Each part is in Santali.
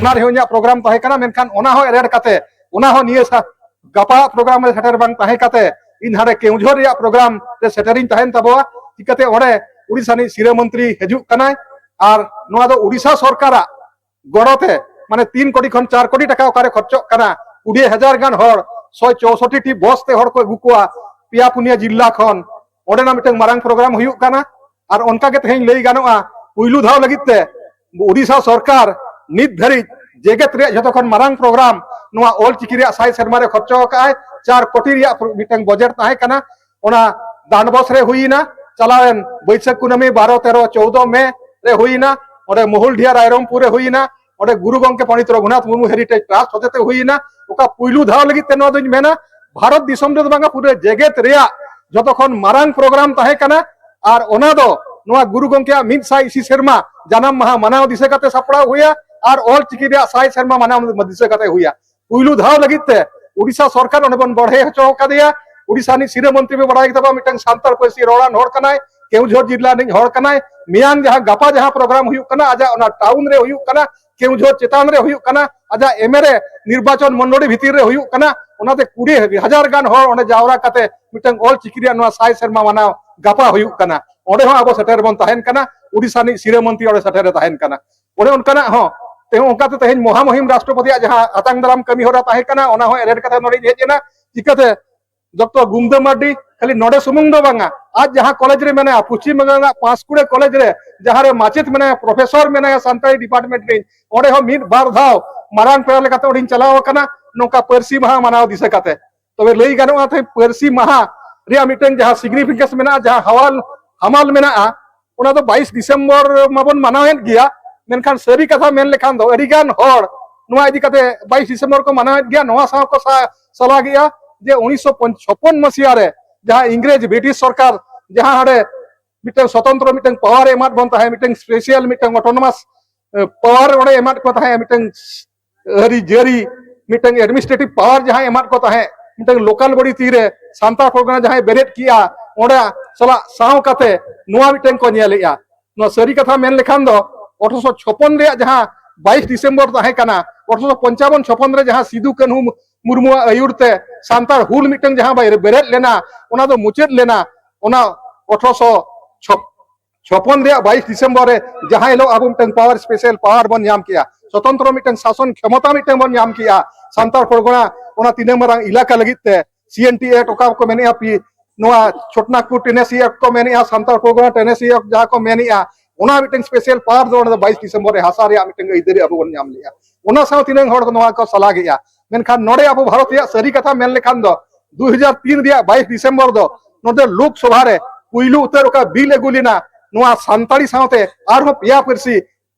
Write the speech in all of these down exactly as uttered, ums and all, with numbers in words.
ᱚᱱᱟ ᱨᱮᱦᱚᱸ ᱤᱧᱟᱹᱜ ᱯᱨᱳᱜᱨᱟᱢ ᱛᱟᱦᱮᱸ ᱠᱟᱱᱟ, ᱢᱮᱱᱠᱷᱟᱱ ᱚᱱᱟ ᱦᱚᱸ ᱮᱨᱮᱰ ᱠᱟᱛᱮ, ᱚᱱᱟ ᱦᱚᱸ ᱱᱤᱭᱟᱹ ᱥᱟ-, ᱜᱟᱯᱟ ᱯᱨᱳᱜᱨᱟᱢ ᱨᱮ ᱥᱮᱴᱮᱨ ᱵᱟᱝ ᱛᱟᱦᱮᱸ ᱠᱟᱛᱮ ᱤᱧ ᱦᱟᱸᱰᱮ ᱠᱮᱣᱡᱷᱚᱨ ᱨᱮᱭᱟᱜ ᱯᱨᱳᱜᱨᱟᱢ ᱨᱮ ᱥᱮᱴᱮᱨᱤᱧ ᱛᱟᱦᱮᱱ ᱛᱟᱵᱚᱣᱟ᱾ ᱪᱤᱠᱟᱹᱛᱮ ᱚᱸᱰᱮ ᱩᱲᱤᱥᱥᱟ ᱨᱤᱱᱤᱡ ᱥᱤᱨᱟᱹ ᱢᱚᱱᱛᱨᱤ ᱦᱤᱡᱩᱜ ᱠᱟᱱᱟᱭ, ᱟᱨ ᱱᱚᱣᱟ ᱫᱚ ᱩᱲᱤᱥᱥᱟ ᱥᱚᱨᱠᱟᱨᱟᱜ ᱜᱚᱲᱚ ᱛᱮ, ᱢᱟᱱᱮ ᱛᱤᱱ ᱠᱳᱴᱤ ᱠᱷᱚᱱ ᱪᱟᱨ ᱠᱳᱴᱤ ᱴᱟᱠᱟ ᱚᱠᱟᱨᱮ ᱠᱷᱚᱨᱪᱚᱜ ᱠᱟᱱᱟ, ᱠᱩᱲᱤ ᱦᱟᱡᱟᱨ ᱜᱟᱱ ᱦᱚᱲ ᱥᱚᱭ ᱪᱳᱥᱳᱴᱴᱤ ᱴᱤ ᱵᱚᱥ ᱛᱮ ᱦᱚᱲ ᱠᱚ ᱟᱹᱜᱩ ᱠᱚᱣᱟ ᱯᱮᱭᱟ ᱯᱩᱱᱭᱟᱹ ᱡᱤᱞᱟ ᱠᱷᱚᱱ᱾ ᱚᱸᱰᱮᱱᱟᱜ ᱢᱤᱫᱴᱟᱝ ᱢᱟᱨᱟᱝ ᱯᱨᱳᱜᱨᱟᱢ ᱦᱩᱭᱩᱜ ᱠᱟᱱᱟ᱾ ᱟᱨ ᱚᱱᱠᱟ ᱜᱮ ᱛᱮᱦᱮᱧ ᱞᱟᱹᱭ ᱜᱟᱱᱚᱜᱼᱟ, ᱯᱩᱭᱞᱩ ᱫᱷᱟᱣ ᱞᱟᱹᱜᱤᱫ ᱛᱮ ᱩᱲᱤᱥᱥᱟ ᱥᱚᱨᱠᱟᱨ ᱱᱤᱛ ᱫᱷᱟᱹᱨᱤᱡ ᱡᱮᱜᱮᱛ ᱨᱮᱭᱟᱜ ᱡᱷᱚᱛᱚ ᱠᱷᱚᱱ ᱢᱟᱨᱟᱝ ᱯᱨᱳᱜᱨᱟᱢ ᱱᱚᱣᱟ ᱚᱞ ᱪᱤᱠᱤ ᱨᱮᱭᱟᱜ ᱥᱟᱭ ᱥᱮᱨᱢᱟ ᱨᱮ ᱠᱷᱚᱨᱪᱚ ᱟᱠᱟᱫᱼᱟᱭ᱾ ᱪᱟᱨ ᱠᱳᱴᱤ ᱨᱮᱭᱟᱜ ᱢᱤᱫᱴᱟᱝ ᱵᱚᱡᱮᱴ ᱛᱟᱦᱮᱸ ᱠᱟᱱᱟ, ᱚᱱᱟ ᱰᱟᱱᱰᱵᱚᱥ ᱨᱮ ᱦᱩᱭᱮᱱᱟ, ᱪᱟᱞᱟᱣᱮᱱ ᱵᱟᱹᱭᱥᱟᱹᱠᱷ ᱠᱩᱱᱟᱹᱢᱤ ᱵᱟᱨᱚ, ᱛᱮᱨᱚ, ᱪᱳᱣᱫᱚ ᱢᱮ ᱨᱮ ᱦᱩᱭᱮᱱᱟ, ᱚᱸᱰᱮ ᱢᱚᱦᱩᱞᱰᱤᱦᱟ ᱨᱟᱭᱨᱚᱝᱯᱩᱨ ᱨᱮ ᱦᱩᱭᱮᱱᱟ, ᱚᱸᱰᱮ ᱜᱩᱨᱩ ᱜᱚᱢᱠᱮ ᱯᱚᱱᱰᱤᱛ ᱨᱚᱜᱷᱩᱱᱟᱛᱷ ᱢᱩᱨᱢᱩ ᱦᱮᱨᱤᱴᱮᱡᱽ ᱴᱨᱟᱥᱴ ᱦᱚᱛᱮᱛᱮ ᱦᱩᱭᱮᱱᱟ᱾ ᱚᱠᱟ ᱯᱩᱭᱞᱩ ᱫᱷᱟᱣ ᱞᱟᱹᱜᱤᱫ ᱛᱮ ᱱᱚᱣᱟ ᱫᱚᱧ ᱢᱮᱱᱟ, ᱵᱷᱟᱨᱚᱛ ᱫᱤᱥᱚᱢ ᱨᱮᱫᱚ ᱵᱟᱝᱟ, ᱯᱩᱨᱟᱹ ᱡᱮᱜᱮᱛ ᱨᱮᱭᱟᱜ ᱡᱷᱚᱛᱚ ᱠᱷᱚᱱ ᱢᱟᱨᱟᱝ ᱯᱨᱳᱜᱨᱟᱢ ᱛᱟᱦᱮᱸ ᱠᱟᱱᱟ᱾ ᱟᱨ ᱚᱱᱟ ᱫᱚ ᱱᱚᱣᱟ ᱜᱩᱨᱩ ᱜᱚᱢᱠᱮᱭᱟᱜ ᱢᱤᱫ ᱥᱟᱭ ᱤᱥᱤ ᱥᱮᱨᱢᱟ ᱡᱟᱱᱟᱢ ᱢᱟᱦᱟ ᱢᱟᱱᱟᱣ ᱫᱤᱥᱟᱹ ᱠᱟᱛᱮ ᱥᱟᱯᱲᱟᱣ ᱦᱩᱭᱟ, ᱟᱨ ᱚᱞ ᱪᱤᱠᱤ ᱨᱮᱭᱟᱜ ᱥᱟᱭ ᱥᱮᱨᱢᱟ ᱢᱟᱱᱟᱣ ᱫᱤᱥᱟᱹ ᱠᱟᱛᱮ ᱦᱩᱭᱟ᱾ ᱯᱩᱭᱞᱩ ᱫᱷᱟᱣ ᱞᱟᱹᱜᱤᱫ ᱛᱮ ᱩᱲᱤᱥᱥᱟ ᱥᱚᱨᱠᱟᱨ ᱚᱸᱰᱮ ᱵᱚᱱ ᱵᱚᱲᱦᱮ ᱦᱚᱪᱚ ᱟᱠᱟᱫᱮᱭᱟ᱾ ᱩᱲᱤᱥᱥᱟ ᱨᱤᱱᱤᱡ ᱥᱤᱨᱟᱹ ᱢᱚᱱᱛᱨᱤ ᱯᱮ ᱵᱟᱲᱟᱭ ᱜᱮᱛᱟ ᱵᱚᱱᱟ, ᱢᱤᱫᱴᱟᱝ ᱥᱟᱱᱛᱟᱲ ᱯᱟᱹᱨᱥᱤ ᱨᱚᱲᱟᱱ ᱦᱚᱲ ᱠᱟᱱᱟᱭ, ᱠᱮᱣᱡᱷᱚᱨ ᱡᱤᱞᱟ ᱨᱤᱱᱤᱡ ᱦᱚᱲ ᱠᱟᱱᱟᱭ᱾ ᱢᱮᱭᱟᱝ ᱡᱟᱦᱟᱸ ᱜᱟᱯᱟ ᱡᱟᱦᱟᱸ ᱯᱨᱳᱜᱨᱟᱢ ᱦᱩᱭᱩᱜ ᱠᱟᱱᱟ, ᱟᱡᱟᱜ ᱚᱱᱟ ᱴᱟᱣᱩᱱ ᱨᱮ ᱦᱩᱭᱩᱜ ᱠᱟᱱᱟ, ᱠᱮᱣᱡᱷᱚᱨ ᱪᱮᱛᱟᱱ ᱨᱮ ᱦᱩᱭᱩᱜ ᱠᱟᱱᱟ, ᱟᱡᱟᱜ ᱮᱢ ᱮᱞ ᱮ ᱱᱤᱨᱵᱟᱪᱚᱱ ᱢᱚᱱᱰᱚᱞᱤ ᱵᱷᱤᱛᱤᱨ ᱨᱮ ᱦᱩᱭᱩᱜ ᱠᱟᱱᱟ᱾ ᱚᱱᱟᱛᱮ ᱠᱩᱲᱤ ᱦᱟᱡᱟᱨ ᱜᱟᱱ ᱦᱚᱲ ᱚᱸᱰᱮ ᱡᱟᱣᱨᱟ ᱠᱟᱛᱮ ᱢᱤᱫᱴᱟᱝ ᱚᱞ ᱪᱤᱠᱤ ᱨᱮᱭᱟᱜ ᱱᱚᱣᱟ ᱥᱟᱭ ᱥᱮᱨᱢᱟ ᱢᱟᱱᱟᱣ ᱜᱟᱯᱟ ᱦᱩᱭᱩᱜ ᱠᱟᱱᱟ᱾ ᱚᱸᱰᱮ ᱦᱚᱸ ᱟᱵᱚ ᱥᱮᱴᱮᱨ ᱵᱚᱱ ᱛᱟᱦᱮᱱ ᱠᱟᱱᱟ᱾ ᱩᱰᱤᱥᱟ ᱨᱤᱱᱤᱡ ᱥᱤᱨᱟᱹ ᱢᱚᱱᱛᱨᱤ ᱚᱸᱰᱮ ᱥᱮᱴᱮᱨᱮ ᱛᱟᱦᱮᱱ ᱠᱟᱱᱟ᱾ ᱚᱱᱮ ᱚᱱᱠᱟᱱᱟᱜ ᱦᱚᱸ ᱛᱮᱦᱮᱧ ᱚᱱᱠᱟᱛᱮ ᱛᱮᱦᱮᱧ ᱢᱚᱦᱟᱢᱩᱦᱤᱢ ᱨᱟᱥᱴᱨᱚᱯᱚᱛᱤᱭᱟᱜ ᱡᱟᱦᱟᱸ ᱟᱛᱟᱝ ᱫᱟᱨᱟᱢ ᱠᱟᱹᱢᱤ ᱦᱚᱨᱟ ᱛᱟᱦᱮᱸ ᱠᱟᱱᱟ, ᱚᱱᱟ ᱦᱚᱸ ᱮᱨᱮᱰ ᱠᱟᱛᱷᱟ ᱱᱚᱰᱮᱧ ᱦᱮᱡ ᱮᱱᱟ᱾ ᱪᱤᱠᱟᱹᱛᱮ ᱰᱚᱠᱴᱚᱨ ᱜᱩᱢᱫᱟᱹ ᱢᱟᱨᱰᱤ ᱠᱷᱟᱹᱞᱤ ᱱᱚᱰᱮ ᱥᱩᱢᱩᱝ ᱫᱚ ᱵᱟᱝᱟ, ᱟᱡ ᱡᱟᱦᱟᱸ ᱠᱚᱞᱮᱡᱽ ᱨᱮ ᱢᱮᱱᱟᱭᱟ, ᱯᱚᱥᱪᱤᱢ ᱵᱟᱝᱞᱟ ᱨᱮᱱᱟᱜ ᱯᱟᱸᱥᱠᱩᱲᱟᱹ ᱠᱚᱞᱮᱡᱽ ᱨᱮ ᱡᱟᱦᱟᱸ ᱨᱮ ᱢᱟᱪᱮᱫ ᱢᱮᱱᱟᱭᱟ, ᱯᱨᱚᱯᱷᱮᱥᱚᱨ ᱢᱮᱱᱟᱭᱟ ᱥᱟᱱᱛᱟᱲᱤ ᱰᱤᱯᱟᱨᱴᱢᱮᱱᱴ ᱨᱤᱱ, ᱚᱸᱰᱮ ᱦᱚᱸ ᱢᱤᱫ ᱵᱟᱨ ᱫᱷᱟᱣ ᱢᱟᱨᱟᱝ ᱯᱮᱲᱟ ᱞᱮᱠᱟᱛᱮ ᱚᱸᱰᱮᱧ ᱪᱟᱞᱟᱣ ᱟᱠᱟᱱᱟ, ᱱᱚᱝᱠᱟ ᱯᱟᱹᱨᱥᱤ ᱢᱟᱦᱟ ᱢᱟᱱᱟᱣ ᱫᱤᱥᱟᱹ ᱠᱟᱛᱮ᱾ ᱛᱚᱵᱮ ᱞᱟᱹᱭ ᱜᱟᱱᱚᱜᱼᱟ, ᱛᱮᱦᱮᱧ ᱯᱟᱹᱨᱥᱤ ᱢᱟᱦᱟ ᱨᱮᱭᱟᱜ ᱢᱤᱫᱴᱟᱝ ᱡᱟᱦᱟᱸ ᱥᱤᱜᱱᱤᱯᱷᱤᱠᱮᱱᱥ ᱢᱮᱱᱟᱜᱼᱟ, ᱡᱟᱦᱟᱸ ᱦᱟᱣᱟᱞ ᱦᱟᱢᱟᱞ ᱢᱮᱱᱟᱜᱼᱟ, ᱚᱱᱟ ᱫᱚ ᱵᱟᱭᱤᱥ ᱰᱤᱥᱮᱢᱵᱚᱨ ᱢᱟᱵᱚᱱ ᱢᱟᱱᱟᱣᱮᱫ ᱜᱮᱭᱟ, ᱢᱮᱱᱠᱷᱟᱱ ᱥᱟᱹᱨᱤ ᱠᱟᱛᱷᱟ ᱢᱮᱱ ᱞᱮᱠᱷᱟᱱ ᱫᱚ ᱟᱹᱰᱤᱜᱟᱱ ᱦᱚᱲ ᱱᱚᱣᱟ ᱤᱫᱤ ᱠᱟᱛᱮ ᱵᱟᱭᱤᱥ ᱰᱤᱥᱮᱢᱵᱚᱨ ᱠᱚ ᱢᱟᱱᱟᱣᱮᱫ ᱜᱮᱭᱟ᱾ ᱱᱚᱣᱟ ᱥᱟᱶ ᱠᱚ ᱥᱟ- ᱥᱟᱞᱟ ᱜᱮᱭᱟ ᱡᱮ ᱩᱱᱤᱥᱥᱚ ᱪᱷᱚᱯᱯᱚᱱ ᱢᱟᱥᱤᱭᱟ ᱨᱮ ᱡᱟᱦᱟᱸ ᱤᱝᱨᱮᱡᱽ ᱵᱨᱤᱴᱤᱥ ᱥᱚᱨᱠᱟᱨ ᱡᱟᱦᱟᱸ ᱦᱟᱸᱰᱮ ᱢᱤᱫᱴᱟᱝ ᱥᱚᱛᱚᱱᱛᱨᱚ ᱢᱤᱫᱴᱟᱝ ᱯᱟᱣᱟᱨ ᱮ ᱮᱢᱟᱫ ᱵᱚᱱ ᱛᱟᱦᱮᱸᱫ, ᱢᱤᱫᱴᱟᱝ ᱥᱯᱮᱥᱤᱭᱟᱞ ᱢᱤᱫᱴᱟᱝ ᱚᱴᱳᱱᱚᱢᱟᱥ ᱯᱟᱣᱟᱨ ᱚᱸᱰᱮ ᱮᱢᱟᱫ ᱠᱚ ᱛᱟᱦᱮᱸᱫ, ᱢᱤᱫᱴᱟᱝ ᱟᱹᱨᱤ ᱡᱟᱹᱨᱤ ᱢᱤᱫᱴᱟᱝ ᱮᱰᱢᱤᱱᱤᱥᱴᱨᱮᱴᱤᱵᱷ ᱯᱟᱣᱟᱨ ᱡᱟᱦᱟᱸᱭ ᱮᱢᱟᱫ ᱠᱚ ᱛᱟᱦᱮᱸᱫ, ᱢᱤᱫᱴᱟᱝ ᱞᱳᱠᱟᱞ ᱵᱚᱰᱤ ᱛᱤᱨᱮ ᱥᱟᱱᱛᱟᱲ ᱯᱟᱨᱜᱟᱱᱟ ᱡᱟᱦᱟᱸᱭ ᱵᱮᱨᱮᱫ ᱠᱮᱜᱼᱟ, ᱚᱸᱰᱮ ᱥᱟᱞᱟᱜ ᱥᱟᱶ ᱠᱟᱛᱮ ᱱᱚᱣᱟ ᱢᱤᱫᱴᱟᱝ ᱠᱚ ᱧᱮᱞᱮᱜᱼᱟ᱾ ᱱᱚᱣᱟ ᱥᱟᱹᱨᱤ ᱠᱟᱛᱷᱟ ᱢᱮᱱ ᱞᱮᱠᱷᱟᱱ ᱫᱚ ᱟᱴᱷᱨᱚᱥᱚ ᱪᱷᱚᱯᱯᱚᱱ ᱨᱮᱭᱟᱜ ᱡᱟᱦᱟᱸ ᱵᱟᱭᱤᱥ ᱰᱤᱥᱮᱢᱵᱚᱨ ᱛᱟᱦᱮᱸ ᱠᱟᱱᱟ, ᱟᱴᱷᱨᱚᱥᱚ ᱯᱚᱧᱪᱟᱵᱚᱱ ᱪᱷᱚᱯᱯᱚᱱ ᱨᱮ ᱡᱟᱦᱟᱸ ᱥᱤᱫᱩ ᱠᱟᱹᱱᱦᱩ ᱢᱩᱨᱢᱩᱣᱟᱜ ᱟᱹᱭᱩᱨ ᱛᱮ ᱥᱟᱱᱛᱟᱲ ᱦᱩᱞ ᱢᱤᱫᱴᱟᱝ ᱡᱟᱦᱟᱸ ᱵᱮᱨᱮᱫ ᱞᱮᱱᱟ, ᱚᱱᱟ ᱫᱚ ᱢᱩᱪᱟᱹᱫ ᱞᱮᱱᱟ᱾ ᱚᱱᱟ ᱟᱴᱷᱨᱚᱥᱚ ᱪᱷᱚᱯᱯᱚᱱ ᱨᱮᱭᱟᱜ ᱵᱟᱭᱤᱥ ᱰᱤᱥᱮᱢᱵᱚᱨ ᱨᱮ ᱡᱟᱦᱟᱸ ᱦᱤᱞᱳᱜ ᱟᱵᱚ ᱢᱤᱫᱴᱟᱝ ᱯᱟᱣᱟᱨ, ᱥᱯᱮᱥᱟᱞ ᱯᱟᱣᱟᱨ ᱵᱚᱱ ᱧᱟᱢ ᱠᱮᱜᱼᱟ, ᱥᱚᱛᱚᱱᱛᱨᱚ ᱢᱤᱫᱴᱟᱝ ᱥᱟᱥᱚᱱ ᱠᱷᱮᱢᱚᱛᱟ ᱢᱤᱫᱴᱟᱝ ᱵᱚᱱ ᱧᱟᱢ ᱠᱮᱜᱼᱟ ᱥᱟᱱᱛᱟᱲ ᱯᱟᱨᱜᱟᱱᱟ ᱚᱱᱟ ᱛᱤᱱᱟᱹᱜ ᱢᱟᱨᱟᱝ ᱮᱞᱟᱠᱟ ᱞᱟᱹᱜᱤᱫ ᱛᱮ᱾ ᱥᱤ ᱮᱱ ᱴᱤ ᱮᱠᱴ ᱚᱠᱟ ᱠᱚ ᱢᱮᱱᱮᱜᱼᱟ, ᱯᱤ- ᱱᱚᱣᱟ ᱪᱷᱳᱴᱱᱟᱜᱽᱯᱩᱨ ᱴᱮᱱᱮᱥᱤ ᱮᱠᱴ ᱠᱚ ᱢᱮᱱᱮᱜᱼᱟ, ᱥᱟᱱᱛᱟᱲ ᱯᱟᱨᱜᱟᱱᱟ ᱴᱮᱱᱮᱥᱤ ᱮᱠᱴ ᱡᱟᱦᱟᱸ ᱠᱚ ᱢᱮᱱᱮᱜᱼᱟ, ᱚᱱᱟ ᱢᱤᱫᱴᱟᱝ ᱥᱯᱮᱥᱟᱞ ᱯᱟᱣᱟᱨ ᱫᱚ ᱚᱸᱰᱮ ᱫᱚ ᱵᱟᱭᱤᱥ ᱰᱤᱥᱮᱢᱵᱚᱨ ᱨᱮ ᱦᱟᱥᱟ ᱨᱮᱭᱟᱜ ᱢᱤᱫᱴᱟᱝ ᱟᱹᱭᱫᱟᱹᱨᱤ ᱟᱵᱚ ᱵᱚᱱ ᱧᱟᱢ ᱞᱮᱜᱼᱟ᱾ ᱚᱱᱟ ᱥᱟᱶ ᱛᱤᱱᱟᱹᱜ ᱦᱚᱲ ᱠᱚ ᱱᱚᱣᱟ ᱠᱚ ᱥᱟᱞᱟ ᱜᱮᱜᱼᱟ᱾ ᱢᱮᱱᱠᱷᱟᱱ ᱱᱚᱰᱮ ᱟᱵᱚ ᱵᱷᱟᱨᱚᱛ ᱨᱮᱭᱟᱜ ᱥᱟᱹᱨᱤ ᱠᱟᱛᱷᱟ ᱢᱮᱱ ᱞᱮᱠᱷᱟᱱ ᱫᱚ ᱫᱩ ᱦᱟᱡᱟᱨ ᱛᱤᱱ ᱨᱮᱭᱟᱜ ᱵᱟᱭᱤᱥ ᱰᱤᱥᱮᱢᱵᱚᱨ ᱫᱚ ᱱᱚᱰᱮ ᱞᱳᱠᱥᱚᱵᱷᱟ ᱨᱮ ᱯᱩᱭᱞᱩ ᱩᱛᱟᱹᱨ ᱚᱠᱟ ᱵᱤᱞ ᱟᱹᱜᱩ ᱞᱮᱱᱟ, ᱱᱚᱣᱟ ᱥᱟᱱᱛᱟᱲᱤ ᱥᱟᱶᱛᱮ ᱟᱨᱦᱚᱸ ᱯᱮᱭᱟ ᱯᱟᱹᱨᱥᱤ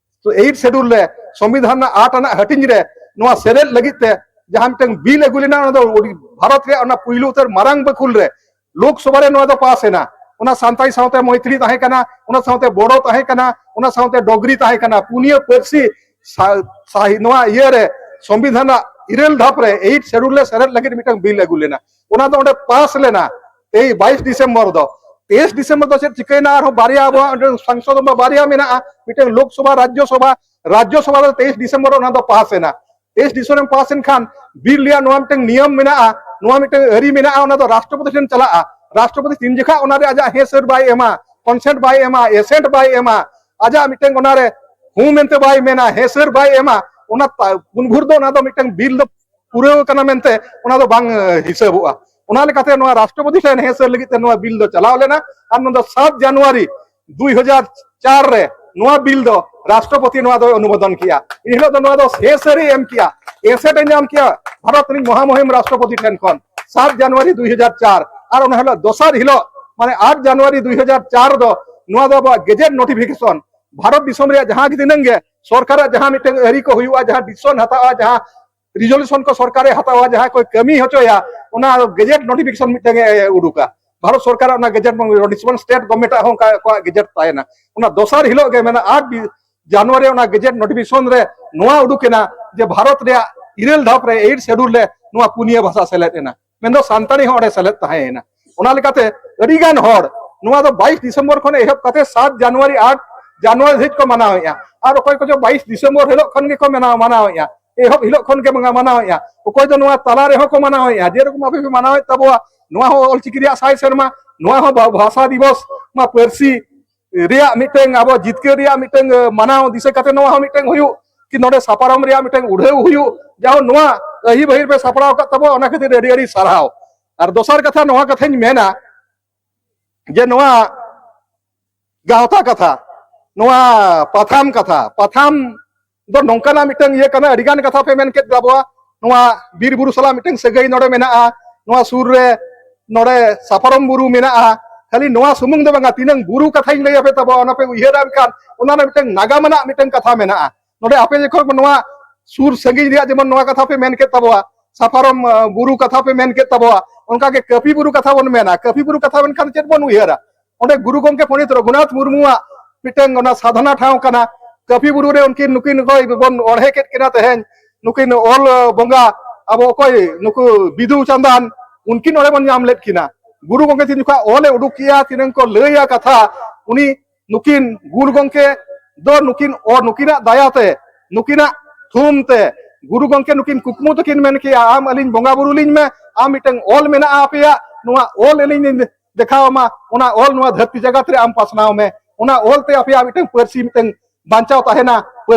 ᱮᱭᱤᱴ ᱥᱮᱰᱩᱞ ᱨᱮ ᱥᱚᱝᱵᱤᱫᱷᱟᱱ ᱨᱮᱱᱟᱜ ᱟᱴ ᱟᱱᱟᱜ ᱦᱟᱹᱴᱤᱧ ᱨᱮ ᱱᱚᱣᱟ ᱥᱮᱞᱮᱫ ᱞᱟᱹᱜᱤᱫ ᱛᱮ ᱡᱟᱦᱟᱸ ᱢᱤᱫᱴᱟᱝ ᱵᱤᱞ ᱟᱹᱜᱩ ᱞᱮᱱᱟ, ᱚᱱᱟ ᱫᱚ ᱟᱹᱰᱤ ᱵᱷᱟᱨᱚᱛ ᱨᱮᱭᱟᱜ ᱚᱱᱟ ᱯᱩᱭᱞᱩ ᱩᱛᱟᱹᱨ ᱢᱟᱨᱟᱝ ᱵᱟᱹᱠᱷᱩᱞ ᱨᱮ ᱞᱳᱠᱥᱚᱵᱷᱟ ᱨᱮ ᱱᱚᱣᱟ ᱫᱚ ᱯᱟᱥ ᱮᱱᱟ᱾ ᱚᱱᱟ ᱥᱟᱱᱛᱟᱲᱤ ᱥᱟᱶᱛᱮ ᱢᱚᱭᱛᱷᱤᱞᱤ ᱛᱟᱦᱮᱸ ᱠᱟᱱᱟ, ᱚᱱᱟ ᱥᱟᱶᱛᱮ ᱵᱳᱰᱳ ᱛᱟᱦᱮᱸ ᱠᱟᱱᱟ, ᱚᱱᱟ ᱥᱟᱶᱛᱮ ᱰᱚᱜᱽᱨᱤ ᱛᱟᱦᱮᱸ ᱠᱟᱱᱟ᱾ ᱯᱩᱱᱭᱟᱹ ᱯᱟᱹᱨᱥᱤ ᱥᱟ- ᱥᱟᱦᱤ- ᱱᱚᱣᱟ ᱤᱭᱟᱹ ᱨᱮ ᱥᱚᱝᱵᱤᱫᱷᱟᱱ ᱨᱮᱱᱟᱜ ᱤᱨᱟᱹᱞ ᱫᱷᱟᱯ ᱨᱮ ᱮᱭᱤᱴ ᱥᱮᱰᱩᱞ ᱨᱮ ᱥᱮᱞᱮᱫ ᱞᱟᱹᱜᱤᱫ ᱢᱤᱫᱴᱟᱝ ᱵᱤᱞ ᱟᱹᱜᱩ ᱞᱮᱱᱟ, ᱚᱱᱟ ᱫᱚ ᱚᱸᱰᱮ ᱯᱟᱥ ᱞᱮᱱᱟ᱾ ᱮᱭ ᱵᱟᱭᱤᱥ ᱰᱤᱥᱮᱢᱵᱚᱨ ᱫᱚ, ᱛᱮᱭᱤᱥ ᱰᱤᱥᱮᱢᱵᱚᱨ ᱫᱚ ᱪᱮᱫ ᱪᱤᱠᱟᱹᱭᱮᱱᱟ? ᱟᱨᱦᱚᱸ ᱵᱟᱨᱭᱟ ᱟᱵᱚᱣᱟᱜ ᱚᱸᱰᱮ ᱥᱚᱝᱥᱚᱫ ᱵᱟᱨᱭᱟ ᱢᱮᱱᱟᱜᱼᱟ, ᱢᱤᱫᱴᱟᱝ ᱞᱳᱠᱥᱚᱵᱷᱟ, ᱨᱟᱡᱽᱡᱚᱥᱚᱵᱷᱟ᱾ ᱨᱟᱡᱽᱡᱚᱥᱚᱵᱷᱟ ᱫᱚ ᱛᱮᱭᱤᱥ ᱰᱤᱥᱮᱢᱵᱚᱨ ᱚᱱᱟ ᱫᱚ ᱯᱟᱥ ᱮᱱᱟ᱾ ᱛᱮᱭᱤᱥ ᱰᱤᱥᱮᱢᱵᱚᱨ ᱯᱟᱥ ᱮᱱ ᱠᱷᱟᱱ ᱵᱤᱞ ᱨᱮᱭᱟᱜ ᱱᱚᱣᱟ ᱢᱤᱫᱴᱟᱝ ᱱᱤᱭᱚᱢ ᱢᱮᱱᱟᱜᱼᱟ, ᱱᱚᱣᱟ ᱢᱤᱫᱴᱟᱝ ᱟᱹᱨᱤ ᱢᱮᱱᱟᱜᱼᱟ, ᱚᱱᱟ ᱫᱚ ᱨᱟᱥᱴᱨᱚᱯᱚᱛᱤ ᱴᱷᱮᱱ ᱪᱟᱞᱟᱜᱼᱟ᱾ ᱨᱟᱥᱴᱨᱚᱯᱚᱛᱤ ᱛᱤᱱ ᱡᱚᱠᱷᱟ ᱚᱱᱟ ᱨᱮ ᱟᱡᱟᱜ ᱦᱮᱸ ᱥᱟᱹᱨ ᱵᱟᱭ ᱮᱢᱟ, ᱠᱚᱱᱥᱮᱱᱴ ᱵᱟᱭ ᱮᱢᱟ, ᱮᱥᱮᱱᱴ ᱵᱟᱭ ᱮᱢᱟ, ᱟᱡᱟᱜ ᱢᱤᱫᱴᱟᱝ ᱚᱱᱟᱨᱮ ᱦᱩᱸ ᱢᱮᱱᱛᱮ ᱵᱟᱭ ᱢᱮᱱᱟ, ᱦᱮᱸ ᱥᱟᱹᱨ ᱵᱟᱭ ᱮᱢᱟ, ᱚᱱᱟ ᱛᱟ- ᱩᱱ ᱵᱷᱳᱨ ᱫᱚ ᱚᱱᱟ ᱫᱚ ᱢᱤᱫᱴᱟᱝ ᱵᱤᱞ ᱫᱚ ᱯᱩᱨᱟᱹᱣ ᱠᱟᱱᱟ ᱢᱮᱱᱛᱮ ᱚᱱᱟ ᱫᱚ ᱵᱟᱝ ᱮ, ᱦᱤᱥᱟᱹᱵᱚᱜᱼᱟ᱾ ᱚᱱᱟ ᱞᱮᱠᱟᱛᱮ ᱱᱚᱣᱟ ᱨᱟᱥᱴᱨᱚᱯᱚᱛᱤ ᱴᱷᱮᱱ ᱦᱮᱸ ᱥᱟᱹᱨ ᱞᱟᱹᱜᱤᱫ ᱛᱮ ᱱᱚᱣᱟ ᱵᱤᱞ ᱫᱚ ᱪᱟᱞᱟᱣ ᱞᱮᱱᱟ᱾ ᱟᱨ ᱱᱚᱣᱟ ᱫᱚ ᱥᱟᱛ ᱡᱟᱱᱩᱣᱟᱨᱤ ᱫᱩᱭ ᱦᱟᱡᱟᱨ ᱪᱟᱨ ᱨᱮ ᱱᱚᱣᱟ ᱵᱤᱞ ᱫᱚ ᱨᱟᱥᱴᱨᱚᱯᱚᱛᱤ ᱱᱚᱣᱟ ᱫᱚᱭ ᱚᱱᱩᱢᱳᱫᱚᱱ ᱠᱮᱜᱼᱟ᱾ ᱮᱱ ᱦᱤᱞᱳᱜ ᱫᱚ ᱱᱚᱣᱟ ᱫᱚ ᱦᱮᱸ ᱥᱟᱹᱨᱤ ᱮᱢ ᱠᱮᱜᱼᱟ, ᱮᱥᱮᱴ ᱮ ᱧᱟᱢ ᱠᱮᱜᱼᱟ ᱵᱷᱟᱨᱚᱛ ᱨᱤᱱ ᱢᱚᱦᱟᱢᱩᱦᱤᱢ ᱨᱟᱥᱴᱨᱚᱯᱚᱛᱤ ᱴᱷᱮᱱ ᱠᱷᱚᱱ ᱥᱟᱛ ᱡᱟᱱᱩᱣᱟᱨᱤ ᱫᱩᱭ ᱦᱟᱡᱟᱨ ᱪᱟᱨ᱾ ᱟᱨ ᱚᱱᱟ ᱦᱤᱞᱳᱜ ᱫᱚᱥᱟᱨ ᱦᱤᱞᱳᱜ ᱢᱟᱱᱮ ᱟᱴ ᱡᱟᱱᱩᱣᱟᱨᱤ ᱫᱩᱭ ᱦᱟᱡᱟᱨ ᱪᱟᱨ ᱫᱚ ᱱᱚᱣᱟ ᱫᱚ ᱟᱵᱚᱣᱟᱜ ᱜᱮᱡᱮᱴ ᱱᱳᱴᱤᱯᱷᱤᱠᱮᱥᱚᱱ, ᱵᱷᱟᱨᱚᱛ ᱫᱤᱥᱚᱢ ᱨᱮᱭᱟᱜ ᱡᱟᱦᱟᱸ ᱜᱮ ᱛᱤᱱᱟᱹᱝ ᱜᱮ ᱥᱚᱨᱠᱟᱨᱟᱜ ᱡᱟᱦᱟᱸ ᱢᱤᱫᱴᱟᱝ ᱟᱹᱨᱤ ᱠᱚ ᱦᱩᱭᱩᱜᱼᱟ, ᱡᱟᱦᱟᱸ ᱰᱤᱥᱤᱥᱚᱱ ᱦᱟᱛᱟᱣᱟ, ᱡᱟᱦᱟᱸ ᱨᱤᱡᱚᱞᱩᱥᱚᱱ ᱠᱚ ᱥᱚᱨᱠᱟᱨᱮ ᱦᱟᱛᱟᱣᱟ, ᱡᱟᱦᱟᱸ ᱠᱚᱭ ᱠᱟᱹᱢᱤ ᱦᱚᱪᱚᱭᱟ, ᱚᱱᱟ ᱜᱮᱡᱮᱴ ᱱᱳᱴᱤᱯᱷᱤᱠᱮᱥᱚᱱ ᱢᱤᱫᱴᱟᱝ ᱮ ᱩᱰᱩᱠᱟ᱾ ᱵᱷᱟᱨᱚᱛ ᱥᱚᱨᱠᱟᱨᱟᱜ ᱚᱱᱟ ᱜᱮᱡᱮᱴ ᱱᱳᱴᱤᱯᱷᱤᱠᱮᱥᱚᱱ, ᱥᱴᱮᱴ ᱜᱚᱵᱷᱢᱮᱱᱴ ᱟᱜ ᱦᱚᱸ ᱚᱱᱠᱟ ᱟᱠᱚᱣᱟᱜ ᱜᱮᱡᱮᱴ ᱛᱟᱦᱮᱱᱟ᱾ ᱚᱱᱟ ᱫᱚᱥᱟᱨ ᱦᱤᱞᱳᱜ ᱜᱮ ᱢᱮᱱᱟ ᱟᱴ ᱡᱟᱱᱩᱣᱟᱨᱤ ᱚᱱᱟ ᱜᱮᱡᱮᱴ ᱱᱳᱴᱤᱯᱷᱤᱠᱮᱥᱚᱱ ᱨᱮ ᱱᱚᱣᱟ ᱩᱰᱩᱠ ᱮᱱᱟ ᱡᱮ ᱵᱷᱟᱨᱚᱛ ᱨᱮᱭᱟᱜ ᱤᱨᱟᱹᱞ ᱫᱷᱟᱯ ᱨᱮ ᱮᱭᱤᱴ ᱥᱮᱰᱩᱞ ᱨᱮ ᱱᱚᱣᱟ ᱯᱩᱱᱭᱟᱹ ᱵᱷᱟᱥᱟ ᱥᱮᱞᱮᱫ ᱮᱱᱟ, ᱢᱮᱱᱫᱚ ᱥᱟᱱᱛᱟᱲᱤ ᱦᱚᱸ ᱚᱸᱰᱮ ᱥᱮᱞᱮᱫ ᱛᱟᱦᱮᱸᱭᱮᱱᱟ᱾ ᱚᱱᱟ ᱞᱮᱠᱟᱛᱮ ᱟᱹᱰᱤ ᱜᱟᱱ ᱦᱚᱲ ᱱᱚᱣᱟ ᱫᱚ ᱵᱟᱭᱤᱥ ᱰᱤᱥᱮᱢᱵᱚᱨ ᱠᱷᱚᱱ ᱮᱦᱚᱵ ᱠᱟᱛᱮ ᱥᱟᱛ ᱡᱟᱱᱩᱣᱟᱨᱤ, ᱟᱴ ᱡᱟᱱᱩᱣᱟᱨᱤ ᱫᱷᱟᱹᱵᱤᱡ ᱠᱚ ᱢᱟᱱᱟᱣᱮᱫᱼᱟ᱾ ᱟᱨ ᱚᱠᱚᱭ ᱠᱚᱪᱚ ᱵᱟᱭᱤᱥ ᱰᱤᱥᱮᱢᱵᱚᱨ ᱦᱤᱞᱳᱜ ᱠᱷᱚᱱ ᱜᱮᱠᱚ ᱢᱟᱱᱟᱣ ᱢᱟᱱᱟᱣᱮᱫᱼᱟ, ᱮᱦᱚᱵ ᱦᱤᱞᱳᱜ ᱠᱷᱚᱱ ᱜᱮ ᱢᱟᱱᱟᱣᱮᱫᱼᱟ᱾ ᱚᱠᱚᱭ ᱫᱚ ᱱᱚᱣᱟ ᱛᱟᱞᱟ ᱨᱮᱦᱚᱸ ᱠᱚ ᱢᱟᱱᱟᱣᱮᱫᱼᱟ᱾ ᱡᱮᱨᱚᱠᱚᱢ ᱟᱯᱮ ᱯᱮ ᱢᱟᱱᱟᱣᱮᱫ ᱛᱟᱵᱚᱣᱟ ᱱᱚᱣᱟ ᱦᱚᱸ ᱚᱞᱪᱤᱠᱤ ᱨᱮᱭᱟᱜ ᱥᱟᱭ ᱥᱮᱨᱢᱟ, ᱱᱚᱣᱟ ᱦᱚᱸ ᱵᱷᱟ- ᱵᱷᱟᱥᱟ ᱫᱤᱵᱚᱥ, ᱱᱚᱣᱟ ᱯᱟᱹᱨᱥᱤ ᱨᱮᱭᱟᱜ ᱢᱤᱫᱴᱟᱝ ᱟᱵᱚ ᱡᱤᱛᱠᱟᱹᱨ ᱨᱮᱭᱟᱜ ᱢᱤᱫᱴᱟᱝ ᱢᱟᱱᱟᱣ ᱫᱤᱥᱟᱹ ᱠᱟᱛᱮ ᱱᱚᱣᱟ ᱦᱚᱸ ᱢᱤᱫᱴᱟᱝ ᱦᱩᱭᱩᱜ, ᱠᱤ ᱱᱚᱰᱮ ᱥᱟᱯᱟᱨᱚᱢ ᱨᱮᱭᱟᱜ ᱢᱤᱫᱴᱟᱝ ᱩᱰᱷᱟᱹᱣ ᱦᱩᱭᱩᱜ, ᱡᱟᱦᱟᱸ ᱱᱚᱣᱟ ᱟᱹᱦᱤ ᱵᱟᱹᱦᱤ ᱯᱮ ᱥᱟᱯᱲᱟᱣ ᱟᱠᱟᱫ ᱛᱟᱵᱚᱣᱟ, ᱚᱱᱟ ᱠᱷᱟᱹᱛᱤᱨ ᱟᱹᱰᱤ ᱟᱹᱰᱤ ᱥᱟᱨᱦᱟᱣ᱾ ᱟᱨ ᱫᱚᱥᱟᱨ ᱠᱟᱛᱷᱟ ᱱᱚᱣᱟ ᱠᱟᱛᱷᱟᱧ ᱢᱮᱱᱟ ᱡᱮ ᱱᱚᱣᱟ ᱜᱟᱶᱛᱟ ᱠᱟᱛᱷᱟ, ᱱᱚᱣᱟ ᱯᱟᱛᱷᱟᱢ ᱠᱟᱛᱷᱟ, ᱯᱟᱛᱷᱟᱢ ᱫᱚ ᱱᱚᱝᱠᱟᱱᱟᱜ ᱢᱤᱫᱴᱟᱝ ᱤᱭᱟᱹ ᱠᱟᱱᱟ, ᱟᱹᱰᱤ ᱜᱟᱱ ᱠᱟᱛᱷᱟ ᱯᱮ ᱢᱮᱱ ᱠᱮᱫ ᱛᱟᱵᱚᱣᱟ, ᱱᱚᱣᱟ ᱵᱤᱨ ᱵᱩᱨᱩ ᱥᱟᱞᱟᱜ ᱢᱤᱫᱴᱟᱝ ᱥᱟᱹᱜᱟᱹᱭ ᱱᱚᱰᱮ ᱢᱮᱱᱟᱜᱼᱟ, ᱱᱚᱣᱟ ᱥᱩᱨ ᱨᱮ ᱱᱚᱰᱮ ᱥᱟᱯᱟᱨᱚᱢ ᱵᱩᱨᱩ ᱢᱮᱱᱟᱜᱼᱟ᱾ ᱠᱷᱟᱹᱞᱤ ᱱᱚᱣᱟ ᱥᱩᱢᱩᱝ ᱫᱚ ᱵᱟᱝᱟ, ᱛᱤᱱᱟᱹᱝ ᱵᱩᱨᱩ ᱠᱟᱛᱷᱟᱧ ᱞᱟᱹᱭ ᱟᱯᱮ ᱛᱟᱵᱚᱣᱟ, ᱚᱱᱟ ᱯᱮ ᱩᱭᱦᱟᱹᱨᱟ, ᱮᱱᱠᱷᱟᱱ ᱚᱱᱟ ᱨᱮ ᱢᱤᱫᱴᱟᱝ ᱱᱟᱜᱟᱢ ᱟᱱᱟᱜ ᱢᱤᱫᱴᱟᱝ ᱠᱟᱛᱷᱟ ᱢᱮᱱᱟᱜᱼᱟ᱾ ᱱᱚᱰᱮ ᱟᱯᱮ ᱡᱚᱠᱷᱚᱱ ᱱᱚᱣᱟ ᱥᱩᱨ ᱥᱟᱺᱜᱤᱧ ᱨᱮᱭᱟᱜ ᱡᱮᱢᱚᱱ ᱱᱚᱣᱟ ᱠᱟᱛᱷᱟ ᱯᱮ ᱢᱮᱱ ᱠᱮᱫ ᱛᱟᱵᱚᱣᱟ, ᱥᱟᱯᱟᱨᱚᱢ ᱟᱸ, ᱵᱩᱨᱩ ᱠᱟᱛᱷᱟ ᱯᱮ ᱢᱮᱱ ᱠᱮᱫ ᱛᱟᱵᱚᱣᱟ, ᱚᱱᱠᱟᱜᱮ ᱠᱟᱹᱯᱤ ᱵᱩᱨᱩ ᱠᱟᱛᱷᱟ ᱵᱚᱱ ᱢᱮᱱᱟ᱾ ᱠᱟᱹᱯᱤ ᱵᱩᱨᱩ ᱠᱟᱛᱷᱟ ᱢᱮᱱᱠᱷᱟᱱ ᱪᱮᱫ ᱵᱚᱱ ᱩᱭᱦᱟᱹᱨᱟ? ᱚᱸᱰᱮ ᱜᱩᱨᱩ ᱜᱚᱢᱠᱮ ᱯᱚᱱᱰᱤᱛ ᱨᱚᱜᱷᱩᱱᱟᱛᱷ ᱢᱩᱨᱢᱩᱣᱟᱜ ᱢᱤᱫᱴᱟᱝ ᱚᱱᱟ ᱥᱟᱫᱷᱚᱱᱟ ᱴᱷᱟᱶ ᱠᱟᱱᱟ᱾ ᱠᱟᱹᱯᱤ ᱵᱩᱨᱩ ᱨᱮ ᱩᱱᱠᱤᱱ, ᱱᱩᱠᱤᱱ ᱚᱠᱚᱭ ᱵᱚᱱ ᱚᱲᱦᱮ ᱠᱮᱫ ᱠᱤᱱᱟ ᱛᱮᱦᱮᱧ, ᱱᱩᱠᱤᱱ ᱚᱞ ᱵᱚᱸᱜᱟ, ᱟᱵᱚ ᱚᱠᱚᱭ ᱱᱩᱠᱩ ᱵᱤᱫᱩ ᱪᱟᱸᱫᱟᱱ, ᱩᱱᱠᱤᱱ ᱚᱸᱰᱮ ᱵᱚᱱ ᱧᱟᱢ ᱞᱮᱫ ᱠᱤᱱᱟ᱾ ᱜᱩᱨᱩ ᱜᱚᱢᱠᱮ ᱛᱤᱱ ᱡᱚᱠᱷᱟ ᱚᱞᱮ ᱩᱰᱩᱠ ᱠᱮᱜᱼᱟ, ᱛᱤᱱᱟᱹᱝ ᱠᱚ ᱞᱟᱹᱭᱟ ᱠᱟᱛᱷᱟ, ᱩᱱᱤ ᱱᱩᱠᱤᱱ ᱜᱩᱨᱩ ᱜᱚᱢᱠᱮ ᱫᱚ ᱱᱩᱠᱤᱱ ᱚ-, ᱱᱩᱠᱤᱱᱟᱜ ᱫᱟᱭᱟᱛᱮ, ᱱᱩᱠᱤᱱᱟᱜ ᱛᱷᱩᱢ ᱛᱮ ᱜᱩᱨᱩ ᱜᱚᱢᱠᱮ ᱱᱩᱠᱤᱱ ᱠᱩᱠᱢᱩ ᱛᱮᱠᱤᱱ ᱢᱮᱱ ᱠᱮᱜᱼᱟ, "ᱟᱢ ᱟᱹᱞᱤᱧ ᱵᱚᱸᱜᱟ ᱵᱩᱨᱩ ᱞᱤᱧ ᱢᱮ, ᱟᱢ ᱢᱤᱫᱴᱟᱝ ᱚᱞ ᱢᱮᱱᱟᱜᱼᱟ ᱟᱯᱮᱭᱟᱜ, ᱱᱚᱣᱟ ᱚᱞ ᱟᱹᱞᱤᱧ ᱞᱤᱧ ᱫᱮᱠᱷᱟᱣ ᱟᱢᱟ, ᱚᱱᱟ ᱚᱞ ᱱᱚᱣᱟ ᱫᱷᱟᱹᱨᱛᱤ ᱡᱟᱠᱟᱛ ᱨᱮ ᱟᱢ ᱯᱟᱥᱱᱟᱣ ᱢᱮ, ᱚᱱᱟ ᱚᱞ ᱛᱮ ᱟᱯᱮᱭᱟᱜ ᱢᱤᱫᱴᱟᱝ ᱯᱟᱹᱨᱥᱤ ᱢᱤᱫᱴᱟᱝ ᱵᱟᱧᱪᱟᱣ ᱛᱟᱦᱮᱱᱟ,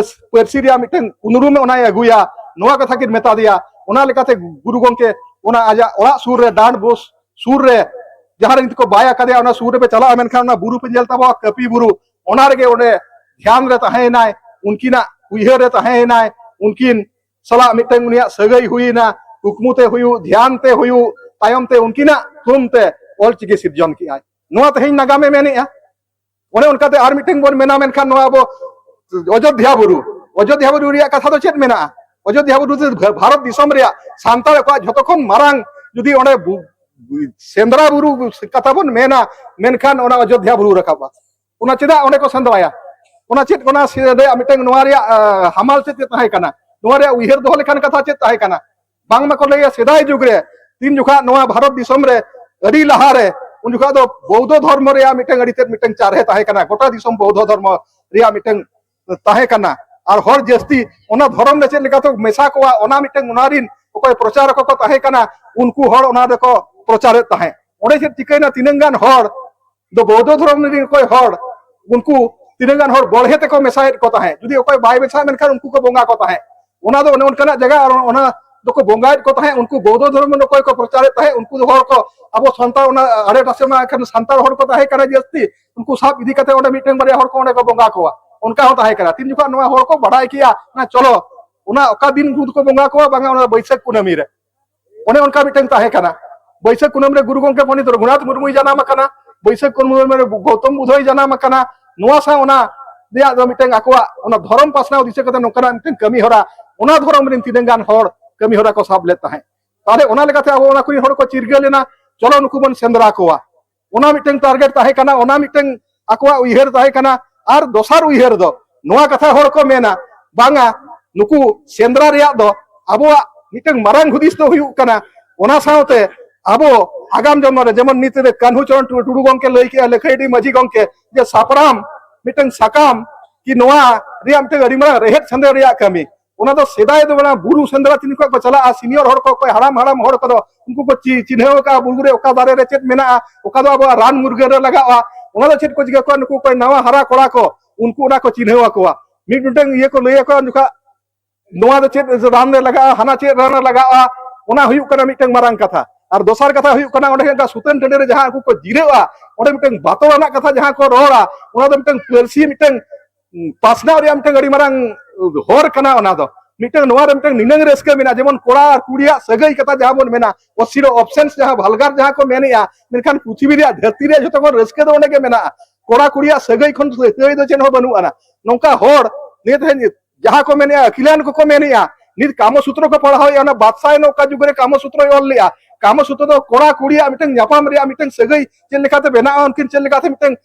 ᱯᱟᱹᱨᱥᱤ ᱨᱮᱭᱟᱜ ᱢᱤᱫᱴᱟᱝ ᱩᱱᱩᱨᱩᱢ ᱚᱱᱟᱭ ᱟᱹᱜᱩᱭᱟ᱾ ᱱᱚᱣᱟ ᱠᱟᱛᱷᱟ ᱠᱤᱱ ᱢᱮᱛᱟ ᱫᱮᱭᱟ᱾ ᱚᱱᱟ ᱞᱮᱠᱟᱛᱮ ᱜᱩᱨᱩ ᱜᱚᱢᱠᱮ ᱚᱱᱟ ᱟᱡᱟᱜ ᱚᱲᱟᱜ ᱥᱩᱨ ᱨᱮ, ᱰᱟᱸᱰ ᱵᱳᱥ ᱥᱩᱨ ᱨᱮ, ᱡᱟᱦᱟᱸ ᱨᱮ ᱱᱤᱛ ᱠᱚ ᱵᱟᱭ ᱟᱠᱟᱫᱮᱭᱟ, ᱚᱱᱟ ᱥᱩᱨ ᱨᱮᱯᱮ ᱪᱟᱞᱟᱜᱼᱟ, ᱢᱮᱱᱠᱷᱟᱱ ᱚᱱᱟ ᱵᱩᱨᱩ ᱯᱮ ᱧᱮᱞ ᱛᱟᱵᱚᱣᱟ, ᱠᱟᱹᱯᱤ ᱵᱩᱨᱩ, ᱚᱱᱟ ᱨᱮᱜᱮ ᱚᱸᱰᱮ ᱫᱷᱮᱭᱟᱱ ᱨᱮ ᱛᱟᱦᱮᱸᱭᱮᱱᱟᱭ, ᱩᱱᱠᱤᱱᱟᱜ ᱩᱭᱦᱟᱹᱨ ᱨᱮ ᱛᱟᱦᱮᱸᱭᱮᱱᱟᱭ, ᱩᱱᱠᱤᱱ ᱥᱟᱞᱟᱜ ᱢᱤᱫᱴᱟᱝ ᱩᱱᱤᱭᱟᱜ ᱥᱟᱹᱜᱟᱹᱭ ᱦᱩᱭᱮᱱᱟ, ᱠᱩᱠᱢᱩ ᱛᱮ ᱦᱩᱭᱩᱜ, ᱫᱷᱮᱭᱟᱱ ᱛᱮ ᱦᱩᱭᱩᱜ, ᱛᱟᱭᱚᱢ ᱛᱮ ᱩᱱᱠᱤᱱᱟᱜ ᱛᱷᱩᱢ ᱛᱮ ᱚᱞᱪᱤᱠᱤ ᱥᱤᱨᱡᱚᱱ ᱠᱮᱜᱼᱟᱭ᱾ ᱱᱚᱣᱟ ᱛᱮᱦᱮᱧ ᱱᱟᱜᱟᱢᱮ ᱢᱮᱱᱮᱜᱼᱟ᱾ ᱚᱱᱮ ᱚᱱᱠᱟᱛᱮ ᱟᱨ ᱢᱤᱫᱴᱟᱝ ᱵᱚᱱ ᱢᱮᱱᱟ, ᱢᱮᱱᱠᱷᱟᱱ ᱱᱚᱣᱟ ᱟᱵᱚ ᱚᱡᱳᱫᱽᱫᱷᱟ ᱵᱩᱨᱩ, ᱚᱡᱳᱫᱽᱫᱷᱟ ᱵᱩᱨᱩ ᱨᱮᱭᱟᱜ ᱠᱟᱛᱷᱟ ᱫᱚ ᱪᱮᱫ ᱢᱮᱱᱟᱜᱼᱟ? ᱚᱡᱳᱫᱽᱫᱷᱟ ᱵᱩᱨᱩ ᱫᱚ ᱵᱷᱟ- ᱵᱷᱟᱨᱚᱛ ᱫᱤᱥᱚᱢ ᱨᱮᱭᱟᱜ ᱥᱟᱱᱛᱟᱲ ᱠᱚᱣᱟᱜ ᱡᱷᱚᱛᱚ ᱠᱷᱚᱱ ᱢᱟᱨᱟᱝ, ᱡᱩᱫᱤ ᱚᱸᱰᱮ ᱵᱩ- ᱥᱮᱸᱫᱽᱨᱟ ᱵᱩᱨᱩ ᱠᱟᱛᱷᱟ ᱵᱚᱱ ᱢᱮᱱᱟ, ᱢᱮᱱᱠᱷᱟᱱ ᱚᱱᱟ ᱚᱡᱳᱫᱽᱫᱷᱟ ᱵᱩᱨᱩ ᱨᱟᱠᱟᱵᱼᱟ᱾ ᱚᱱᱟ ᱪᱮᱫᱟᱜ ᱚᱸᱰᱮ ᱠᱚ ᱥᱮᱸᱫᱽᱨᱟᱭᱟ? ᱚᱱᱟ ᱪᱮᱫ, ᱚᱱᱟ ᱥᱮ- ᱨᱮᱭᱟᱜ ᱢᱤᱫᱴᱟᱝ ᱱᱚᱣᱟ ᱨᱮᱭᱟᱜ, ᱟᱸ, ᱦᱟᱢᱟᱞ ᱪᱮᱫ ᱪᱮᱫ ᱛᱟᱦᱮᱸ ᱠᱟᱱᱟ? ᱱᱚᱣᱟ ᱨᱮᱭᱟᱜ ᱩᱭᱦᱟᱹᱨ ᱫᱚᱦᱚ ᱞᱮᱠᱟᱱ ᱠᱟᱛᱷᱟ ᱪᱮᱫ ᱛᱟᱦᱮᱸ ᱠᱟᱱᱟ? ᱵᱟᱝᱢᱟ ᱠᱚ ᱞᱟᱹᱭᱟ, ᱥᱮᱫᱟᱭ ᱡᱩᱜᱽ ᱨᱮ ᱛᱤᱱ ᱡᱚᱠᱷᱟᱜ ᱱᱚᱣᱟ ᱵᱷᱟᱨᱚᱛ ᱫᱤᱥᱚᱢ ᱨᱮ ᱟᱹᱰᱤ ᱞᱟᱦᱟ ᱨᱮ, ᱩᱱ ᱡᱚᱠᱷᱟᱜ ᱫᱚ ᱵᱳᱣᱫᱷᱚ ᱫᱷᱚᱨᱢᱚ ᱨᱮᱭᱟᱜ ᱢᱤᱫᱴᱟᱝ ᱟᱹᱰᱤ ᱛᱮᱫ ᱢᱤᱫᱴᱟᱝ ᱪᱟᱨᱦᱮ ᱛᱟᱦᱮᱸ ᱠᱟᱱᱟ, ᱜᱚᱴᱟ ᱫᱤᱥᱚᱢ ᱵᱳᱣᱫᱷᱚ ᱫᱷᱚᱨᱢᱚ ᱨᱮᱭᱟᱜ ᱢᱤᱫᱴᱟᱝ ᱛᱟᱦᱮᱸ ᱠᱟᱱᱟ᱾ ᱟᱨ ᱦᱚᱲ ᱡᱟᱹᱥᱛᱤ ᱚᱱᱟ ᱫᱷᱚᱨᱚᱢ ᱨᱮ ᱪᱮᱫ ᱞᱮᱠᱟ ᱛᱮ ᱢᱮᱥᱟ ᱠᱚᱣᱟ, ᱚᱱᱟ ᱢᱤᱫᱴᱟᱝ, ᱚᱱᱟ ᱨᱤᱱ ᱚᱠᱚᱭ ᱯᱨᱚᱪᱟᱨᱚᱠ ᱠᱚ ᱛᱟᱦᱮᱸ ᱠᱟᱱᱟ, ᱩᱱᱠᱩ ᱦᱚᱲ ᱚᱱᱟ ᱫᱚᱠᱚ ᱯᱨᱚᱪᱟᱨᱮᱫ ᱛᱟᱦᱮᱸᱫ᱾ ᱚᱸᱰᱮ ᱪᱮᱫ ᱪᱤᱠᱟᱹᱭᱮᱱᱟ, ᱛᱤᱱᱟᱹᱝ ᱜᱟᱱ ᱦᱚᱲ ᱫᱚ ᱵᱳᱣᱫᱷᱚ ᱫᱷᱚᱨᱚᱢ ᱨᱤᱱ ᱚᱠᱚᱭ ᱦᱚᱲ, ᱩᱱᱠᱩ ᱛᱤᱱᱟᱹᱝ ᱜᱟᱱ ᱦᱚᱲ ᱵᱚᱲᱦᱮ ᱛᱮᱠᱚ ᱢᱮᱥᱟᱭᱮᱫ ᱠᱚ ᱛᱟᱦᱮᱸᱫ, ᱡᱩᱫᱤ ᱚᱠᱚᱭ ᱵᱟᱭ ᱢᱮᱥᱟᱜᱼᱟ, ᱢᱮᱱᱠᱷᱟᱱ ᱩᱱᱠᱩ ᱠᱚ ᱵᱚᱸᱜᱟ ᱠᱚ ᱛᱟᱦᱮᱸᱫ᱾ ᱚᱱᱟ ᱫᱚ ᱚᱱᱮ ᱚᱱᱠᱟᱱᱟᱜ ᱡᱟᱭᱜᱟ, ᱟᱨ ᱚᱱᱟ ᱫᱚᱠᱚ ᱵᱚᱸᱜᱟᱭᱮᱫ ᱠᱚ ᱛᱟᱦᱮᱸᱫ᱾ ᱩᱱᱠᱩ ᱵᱳᱣᱫᱷᱚ ᱫᱷᱚᱨᱚᱢ ᱨᱮᱱ ᱚᱠᱚᱭ ᱠᱚ ᱯᱨᱚᱪᱟᱨᱮᱫ ᱛᱟᱦᱮᱸᱫ, ᱩᱱᱠᱩ ᱫᱚ ᱦᱚᱲ ᱠᱚ ᱟᱵᱚ ᱥᱟᱱᱛᱟᱲ ᱚᱱᱟ ᱟᱲᱮ ᱯᱟᱥᱮ ᱢᱟ ᱮᱠᱷᱟᱱ ᱥᱟᱱᱛᱟᱲ ᱦᱚᱲ ᱠᱚ ᱛᱟᱦᱮᱸ ᱠᱟᱱᱟ ᱡᱟᱹᱥᱛᱤ, ᱩᱱᱠᱩ ᱥᱟᱵ ᱤᱫᱤ ᱠᱟᱛᱮ ᱚᱸᱰᱮ ᱢᱤᱫᱴᱟᱝ ᱵᱟᱨᱭᱟ ᱦᱚᱲ ᱠᱚ ᱚᱸᱰᱮ ᱠᱚ ᱵᱚᱸᱜᱟ ᱠᱚᱣᱟ᱾ ᱚᱱᱠᱟ ᱦᱚᱸ ᱛᱟᱦᱮᱸ ᱠᱟᱱᱟ᱾ ᱛᱤᱱ ᱡᱚᱠᱷᱚᱱ ᱱᱚᱣᱟ ᱦᱚᱲ ᱠᱚ ᱵᱟᱲᱟᱭ ᱠᱮᱜᱼᱟ, ᱚᱱᱟ ᱪᱚᱞᱚ, ᱚᱱᱟ ᱚᱠᱟ ᱫᱤᱱ ᱠᱚ ᱵᱚᱸᱜᱟ ᱠᱚᱣᱟ, ᱵᱟᱝᱟ, ᱚᱱᱟ ᱵᱟᱹᱭᱥᱟᱹᱠᱷ ᱠᱩᱱᱟᱹᱢᱤ ᱨᱮ᱾ ᱚᱱᱮ ᱚᱱᱠᱟ ᱢᱤᱫᱴᱟᱝ ᱛᱟᱦᱮᱸ ᱠᱟᱱᱟ᱾ ᱵᱟᱹᱭᱥᱟᱹᱠᱷ ᱠᱩᱱᱟᱹᱢᱤ ᱨᱮ ᱜᱩᱨᱩ ᱜᱚᱢᱠᱮ ᱯᱚᱱᱰᱤᱛ ᱨᱚᱜᱷᱩᱱᱟᱛᱷ ᱢᱩᱨᱢᱩᱭ ᱡᱟᱱᱟᱢ ᱟᱠᱟᱱᱟ, ᱵᱟᱹᱭᱥᱟᱹᱠᱷ ᱠᱩᱱᱟᱹᱢᱤ ᱨᱮ ᱜᱚᱣᱛᱚᱢ ᱵᱩᱫᱷᱚᱭ ᱡᱟᱱᱟᱢ ᱟᱠᱟᱱᱟ᱾ ᱱᱚᱣᱟ ᱥᱟᱶ ᱚᱱᱟ ᱨᱮᱭᱟᱜ ᱫᱚ ᱢᱤᱫᱴᱟᱝ ᱟᱠᱚᱣᱟᱜ ᱚᱱᱟ ᱫᱷᱚᱨᱚᱢ ᱯᱟᱥᱱᱟᱣ ᱫᱤᱥᱟᱹ ᱠᱟᱛᱮ ᱱᱚᱝᱠᱟᱱᱟᱜ ᱢᱤᱫᱴᱟᱝ ᱠᱟᱹᱢᱤ ᱦᱚᱨᱟ, ᱚᱱᱟ ᱫᱷᱚᱨᱚᱢ ᱨᱮᱱ ᱛᱤᱱᱟᱹᱝ ᱜᱟᱱ ᱦᱚᱲ ᱠᱟᱹᱢᱤ ᱦᱚᱨᱟ ᱠᱚ ᱥᱟᱵ ᱞᱮᱫ ᱛᱟᱦᱮᱸᱫ᱾ ᱛᱟᱦᱞᱮ ᱚᱱᱟ ᱞᱮᱠᱟᱛᱮ ᱟᱵᱚ ᱚᱱᱟ ᱠᱚᱨᱮᱱ ᱦᱚᱲ ᱠᱚ ᱪᱤᱨᱜᱟᱹᱞ ᱮᱱᱟ, ᱪᱚᱞᱚ ᱱᱩᱠᱩ ᱵᱚᱱ ᱥᱮᱸᱫᱽᱨᱟ ᱠᱚᱣᱟ᱾ ᱚᱱᱟ ᱢᱤᱫᱴᱟᱝ ᱴᱟᱨᱜᱮᱴ ᱛᱟᱦᱮᱸ ᱠᱟᱱᱟ, ᱚᱱᱟ ᱢᱤᱫᱴᱟᱝ ᱟᱠᱚᱣᱟᱜ ᱩᱭᱦᱟᱹᱨ ᱛᱟᱦᱮᱸ ᱠᱟᱱᱟ᱾ ᱟᱨ ᱫᱚᱥᱟᱨ ᱩᱭᱦᱟᱹᱨ ᱫᱚ ᱱᱚᱣᱟ ᱠᱟᱛᱷᱟ ᱦᱚᱲ ᱠᱚ ᱢᱮᱱᱟ, ᱵᱟᱝᱟ, ᱱᱩᱠᱩ ᱥᱮᱸᱫᱽᱨᱟ ᱨᱮᱭᱟᱜ ᱫᱚ ᱟᱵᱚᱣᱟᱜ ᱢᱤᱫᱴᱟᱝ ᱢᱟᱨᱟᱝ ᱦᱩᱫᱤᱥ ᱫᱚ ᱦᱩᱭᱩᱜ ᱠᱟᱱᱟ, ᱚᱱᱟ ᱥᱟᱶᱛᱮ ᱟᱵᱚ ᱟᱜᱟᱢ ᱡᱚᱱᱢᱚ ᱨᱮ, ᱡᱮᱢᱚᱱ ᱱᱤᱛ ᱨᱮ ᱠᱟᱹᱱᱦᱩ ᱪᱚᱨᱚᱱ ᱴᱩᱰᱩ ᱜᱚᱢᱠᱮ ᱞᱟᱹᱭ ᱠᱮᱜᱼᱟ, ᱞᱟᱹᱠᱷᱟᱹᱭᱰᱤ ᱢᱟᱹᱡᱷᱤ ᱜᱚᱢᱠᱮ, ᱡᱮ ᱥᱟᱯᱲᱟᱢ ᱢᱤᱫᱴᱟᱝ ᱥᱟᱠᱟᱢ ᱠᱤ ᱱᱚᱣᱟ ᱨᱮᱭᱟᱜ ᱢᱤᱫᱴᱟᱝ ᱟᱹᱰᱤ ᱢᱟᱨᱟᱝ ᱨᱮᱦᱮᱫ ᱥᱮᱸᱫᱽᱨᱟ ᱨᱮᱭᱟᱜ ᱠᱟᱹᱢᱤ, ᱚᱱᱟ ᱫᱚ ᱥᱮᱫᱟᱭ ᱫᱚ ᱚᱱᱟ ᱵᱩᱨᱩ ᱥᱮᱸᱫᱽᱨᱟ ᱛᱤᱱ ᱠᱷᱚᱱ ᱠᱚ ᱪᱟᱞᱟᱜᱼᱟ, ᱥᱤᱱᱤᱭᱚᱨ ᱦᱚᱲ ᱠᱚ, ᱚᱠᱚᱭ ᱦᱟᱲᱟᱢ ᱦᱟᱲᱟᱢ ᱦᱚᱲ ᱠᱚᱫᱚ ᱩᱱᱠᱩ ᱠᱚ ᱪᱤ- ᱪᱤᱱᱦᱟᱹᱣ ᱟᱠᱟᱫᱼᱟ ᱵᱩᱨᱩ ᱨᱮ ᱚᱠᱟ ᱫᱟᱨᱮ ᱨᱮ ᱪᱮᱫ ᱢᱮᱱᱟᱜᱼᱟ, ᱚᱠᱟ ᱫᱚ ᱟᱵᱚᱣᱟᱜ ᱨᱟᱱ ᱢᱩᱨᱜᱟᱹᱱ ᱨᱮ ᱞᱟᱜᱟᱜᱼᱟ᱾ ᱚᱱᱟ ᱫᱚ ᱪᱮᱫ ᱠᱚ ᱪᱤᱠᱟᱹ ᱠᱚᱣᱟ, ᱱᱩᱠᱩ ᱚᱠᱚᱭ ᱱᱟᱣᱟ ᱦᱟᱨᱟ ᱠᱚᱲᱟ ᱠᱚ, ᱩᱱᱠᱩ ᱚᱱᱟ ᱠᱚ ᱪᱤᱱᱦᱟᱹᱣ ᱟᱠᱚᱣᱟ᱾ ᱢᱤᱫ ᱢᱤᱫᱴᱟᱝ ᱤᱭᱟᱹ ᱠᱚ ᱞᱟᱹᱭ ᱟᱠᱚᱣᱟ, ᱩᱱ ᱡᱚᱠᱷᱟᱜ ᱱᱚᱣᱟ ᱫᱚ ᱪᱮᱫ ᱨᱟᱱ ᱨᱮ ᱞᱟᱜᱟᱜᱼᱟ, ᱦᱟᱱᱟ ᱪᱮᱫ ᱨᱟᱱ ᱨᱮ ᱞᱟᱜᱟᱜᱼᱟ, ᱚᱱᱟ ᱦᱩᱭᱩᱜ ᱠᱟᱱᱟ ᱢᱤᱫᱴᱟᱝ ᱢᱟᱨᱟᱝ ᱠᱟᱛᱷᱟ᱾ ᱟᱨ ᱫᱚᱥᱟᱨ ᱠᱟᱛᱷᱟ ᱦᱩᱭᱩᱜ ᱠᱟᱱᱟ, ᱚᱸᱰᱮ ᱢᱤᱫᱴᱟᱝ ᱥᱩᱛᱟᱹᱱ ᱴᱟᱺᱰᱤ ᱨᱮ ᱡᱟᱦᱟᱸ ᱩᱱᱠᱩ ᱠᱚ ᱡᱤᱨᱟᱹᱜᱼᱟ, ᱚᱸᱰᱮ ᱢᱤᱫᱴᱟᱝ ᱵᱟᱛᱚᱞ ᱟᱱᱟᱜ ᱠᱟᱛᱷᱟ ᱡᱟᱦᱟᱸ ᱠᱚ ᱨᱚᱲᱟ, ᱚᱱᱟ ᱫᱚ ᱢᱤᱫᱴᱟᱝ ᱯᱟᱹᱨᱥᱤ, ᱢᱤᱫᱴᱟᱝ ᱯᱟᱥᱱᱟᱣ ᱨᱮᱭᱟᱜ ᱢᱤᱫᱴᱟᱝ ᱟᱹᱰᱤ ᱢᱟᱨᱟᱝ ᱦᱚᱨ ᱠᱟᱱᱟ᱾ ᱚᱱᱟ ᱫᱚ ᱢᱤᱫᱴᱟᱝ, ᱱᱚᱣᱟ ᱨᱮ ᱢᱤᱫᱴᱟᱝ ᱱᱤᱱᱟᱹᱝ ᱨᱟᱹᱥᱠᱟᱹ ᱢᱮᱱᱟᱜᱼᱟ, ᱡᱮᱢᱚᱱ ᱠᱚᱲᱟ ᱟᱨ ᱠᱩᱲᱤᱭᱟᱜ ᱥᱟᱹᱜᱟᱹᱭ ᱠᱟᱛᱷᱟ ᱡᱟᱦᱟᱸ ᱵᱚᱱ ᱢᱮᱱᱟ, ᱚᱥᱤᱨᱚ ᱚᱯᱥᱮᱱᱥ ᱡᱟᱦᱟᱸ ᱵᱷᱟᱞᱜᱟᱨ ᱡᱟᱦᱟᱸ ᱠᱚ ᱢᱮᱱᱮᱜᱼᱟ, ᱢᱮᱱᱠᱷᱟᱱ ᱯᱨᱤᱛᱷᱤᱵᱤ ᱨᱮᱭᱟᱜ ᱫᱷᱟᱹᱨᱛᱤ ᱨᱮᱭᱟᱜ ᱡᱷᱚᱛᱚ ᱠᱷᱚᱱ ᱨᱟᱹᱥᱠᱟᱹ ᱫᱚ ᱚᱸᱰᱮ ᱜᱮ ᱢᱮᱱᱟᱜᱼᱟ᱾ ᱠᱚᱲᱟ ᱠᱩᱲᱤᱭᱟᱜ ᱥᱟᱹᱜᱟᱹᱭ ᱠᱷᱚᱱ ᱥᱟᱹᱜᱟᱹᱭ ᱫᱚ ᱪᱮᱫ ᱦᱚᱸ ᱵᱟᱹᱱᱩᱜ ᱟᱱᱟ᱾ ᱱᱚᱝᱠᱟ ᱦᱚᱲ ᱱᱤᱭᱟᱹ ᱛᱮᱦᱮᱧ ᱡᱟᱦᱟᱸ ᱠᱚ ᱢᱮᱱᱮᱜᱼᱟ, ᱟᱹᱠᱤᱞᱟᱱ ᱠᱚᱠᱚ ᱢᱮᱱᱮᱜᱼᱟ, ᱱᱤᱛ ᱠᱟᱢᱚ ᱥᱩᱛᱨᱚ ᱠᱚ ᱯᱟᱲᱦᱟᱣᱮᱜᱼᱟ, ᱚᱱᱟ ᱵᱟᱫᱥᱟᱭ ᱱᱚ ᱚᱠᱟ ᱡᱩᱜᱽ ᱨᱮ ᱠᱟᱢᱚ ᱥᱩᱛᱨᱚᱭ ᱚᱞ ᱞᱮᱜᱼᱟ, ᱠᱟᱢᱚ ᱥᱩᱛᱨᱚ ᱫᱚ ᱠᱚᱲᱟ ᱠᱩᱲᱤᱭᱟᱜ ᱢᱤᱫᱴᱟᱝ ᱧᱟᱯᱟᱢ ᱨᱮᱭᱟᱜ ᱢᱤᱫᱴᱟᱝ ᱥᱟᱹᱜᱟᱹᱭ ᱪᱮᱫ ᱞᱮᱠᱟᱛᱮ ᱵᱮᱱᱟᱜᱼᱟ, ᱩᱱᱠᱤᱱ ᱪᱮᱫ ᱞᱮᱠᱟᱛᱮ ᱢᱤᱫᱴᱟᱝ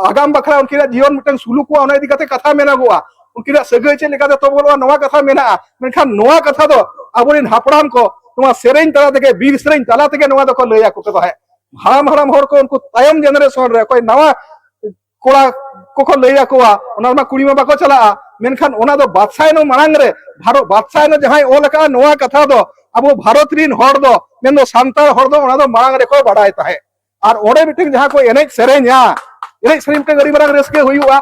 ᱟᱜᱟᱢ ᱵᱟᱠᱷᱨᱟ ᱩᱱᱠᱤᱱᱟᱜ ᱡᱤᱭᱚᱱ ᱢᱤᱫᱴᱟᱝ ᱥᱩᱞᱩᱠᱚᱜᱼᱟ, ᱚᱱᱟ ᱤᱫᱤ ᱠᱟᱛᱮ ᱠᱟᱛᱷᱟ ᱢᱮᱱᱟᱜᱚᱜᱼᱟ᱾ ᱩᱱᱠᱤᱱᱟᱜ ᱥᱟᱹᱜᱟᱹᱭ ᱪᱮᱫ ᱞᱮᱠᱟᱛᱮ ᱛᱚᱵᱚᱞᱚᱜᱼᱟ, ᱱᱚᱣᱟ ᱠᱟᱛᱷᱟ ᱢᱮᱱᱟᱜᱼᱟ᱾ ᱢᱮᱱᱠᱷᱟᱱ ᱱᱚᱣᱟ ᱠᱟᱛᱷᱟ ᱫᱚ ᱟᱵᱚᱨᱮᱱ ᱦᱟᱯᱲᱟᱢ ᱠᱚ ᱱᱚᱣᱟ ᱥᱮᱨᱮᱧ ᱛᱟᱞᱟ ᱛᱮᱜᱮ, ᱵᱤᱨ ᱥᱮᱨᱮᱧ ᱛᱟᱞᱟ ᱛᱮᱜᱮ ᱱᱚᱣᱟ ᱫᱚᱠᱚ ᱞᱟᱹᱭ ᱟᱠᱚ ᱠᱚ ᱛᱟᱦᱮᱸᱫ᱾ ᱦᱟᱲᱟᱢ ᱦᱟᱲᱟᱢ ᱦᱚᱲ ᱠᱚ, ᱩᱱᱠᱩ ᱛᱟᱭᱚᱢ ᱡᱮᱱᱟᱨᱮᱥᱚᱱ ᱨᱮ ᱚᱠᱚᱭ ᱱᱟᱣᱟ ᱠᱚᱲᱟ ᱠᱚᱠᱚ ᱞᱟᱹᱭ ᱟᱠᱚᱣᱟ, ᱚᱱᱟ ᱨᱮᱢᱟ ᱠᱩᱲᱤ ᱢᱟ ᱵᱟᱠᱚ ᱪᱟᱞᱟᱜᱼᱟ᱾ ᱢᱮᱱᱠᱷᱟᱱ ᱚᱱᱟ ᱫᱚ ᱵᱟᱫᱥᱟᱭᱱᱚ ᱢᱟᱲᱟᱝ ᱨᱮ ᱵᱷᱟᱨᱚᱛ, ᱵᱟᱫᱥᱟᱭᱱᱚ ᱡᱟᱦᱟᱸᱭ ᱚᱞ ᱟᱠᱟᱫᱼᱟ, ᱱᱚᱣᱟ ᱠᱟᱛᱷᱟ ᱫᱚ ᱟᱵᱚ ᱵᱷᱟᱨᱚᱛ ᱨᱤᱱ ᱦᱚᱲ ᱫᱚ, ᱢᱮᱱᱫᱚ ᱥᱟᱱᱛᱟᱲ ᱦᱚᱲ ᱫᱚ ᱚᱱᱟ ᱫᱚ ᱢᱟᱲᱟᱝ ᱨᱮᱠᱚ ᱵᱟᱲᱟᱭ ᱛᱟᱦᱮᱸᱫ᱾ ᱟᱨ ᱚᱸᱰᱮ ᱢᱤᱫᱴᱮᱱ ᱡᱟᱦᱟᱸ ᱠᱚ ᱮᱱᱮᱡ ᱥᱮᱨᱮᱧᱟ, ᱮᱱᱮᱡ ᱥᱮᱨᱮᱧ ᱢᱤᱫᱴᱮᱱ ᱟᱹᱰᱤ ᱢᱟᱨᱟᱝ ᱨᱟᱹᱥᱠᱟᱹ ᱦᱩᱭᱩᱜᱼᱟ᱾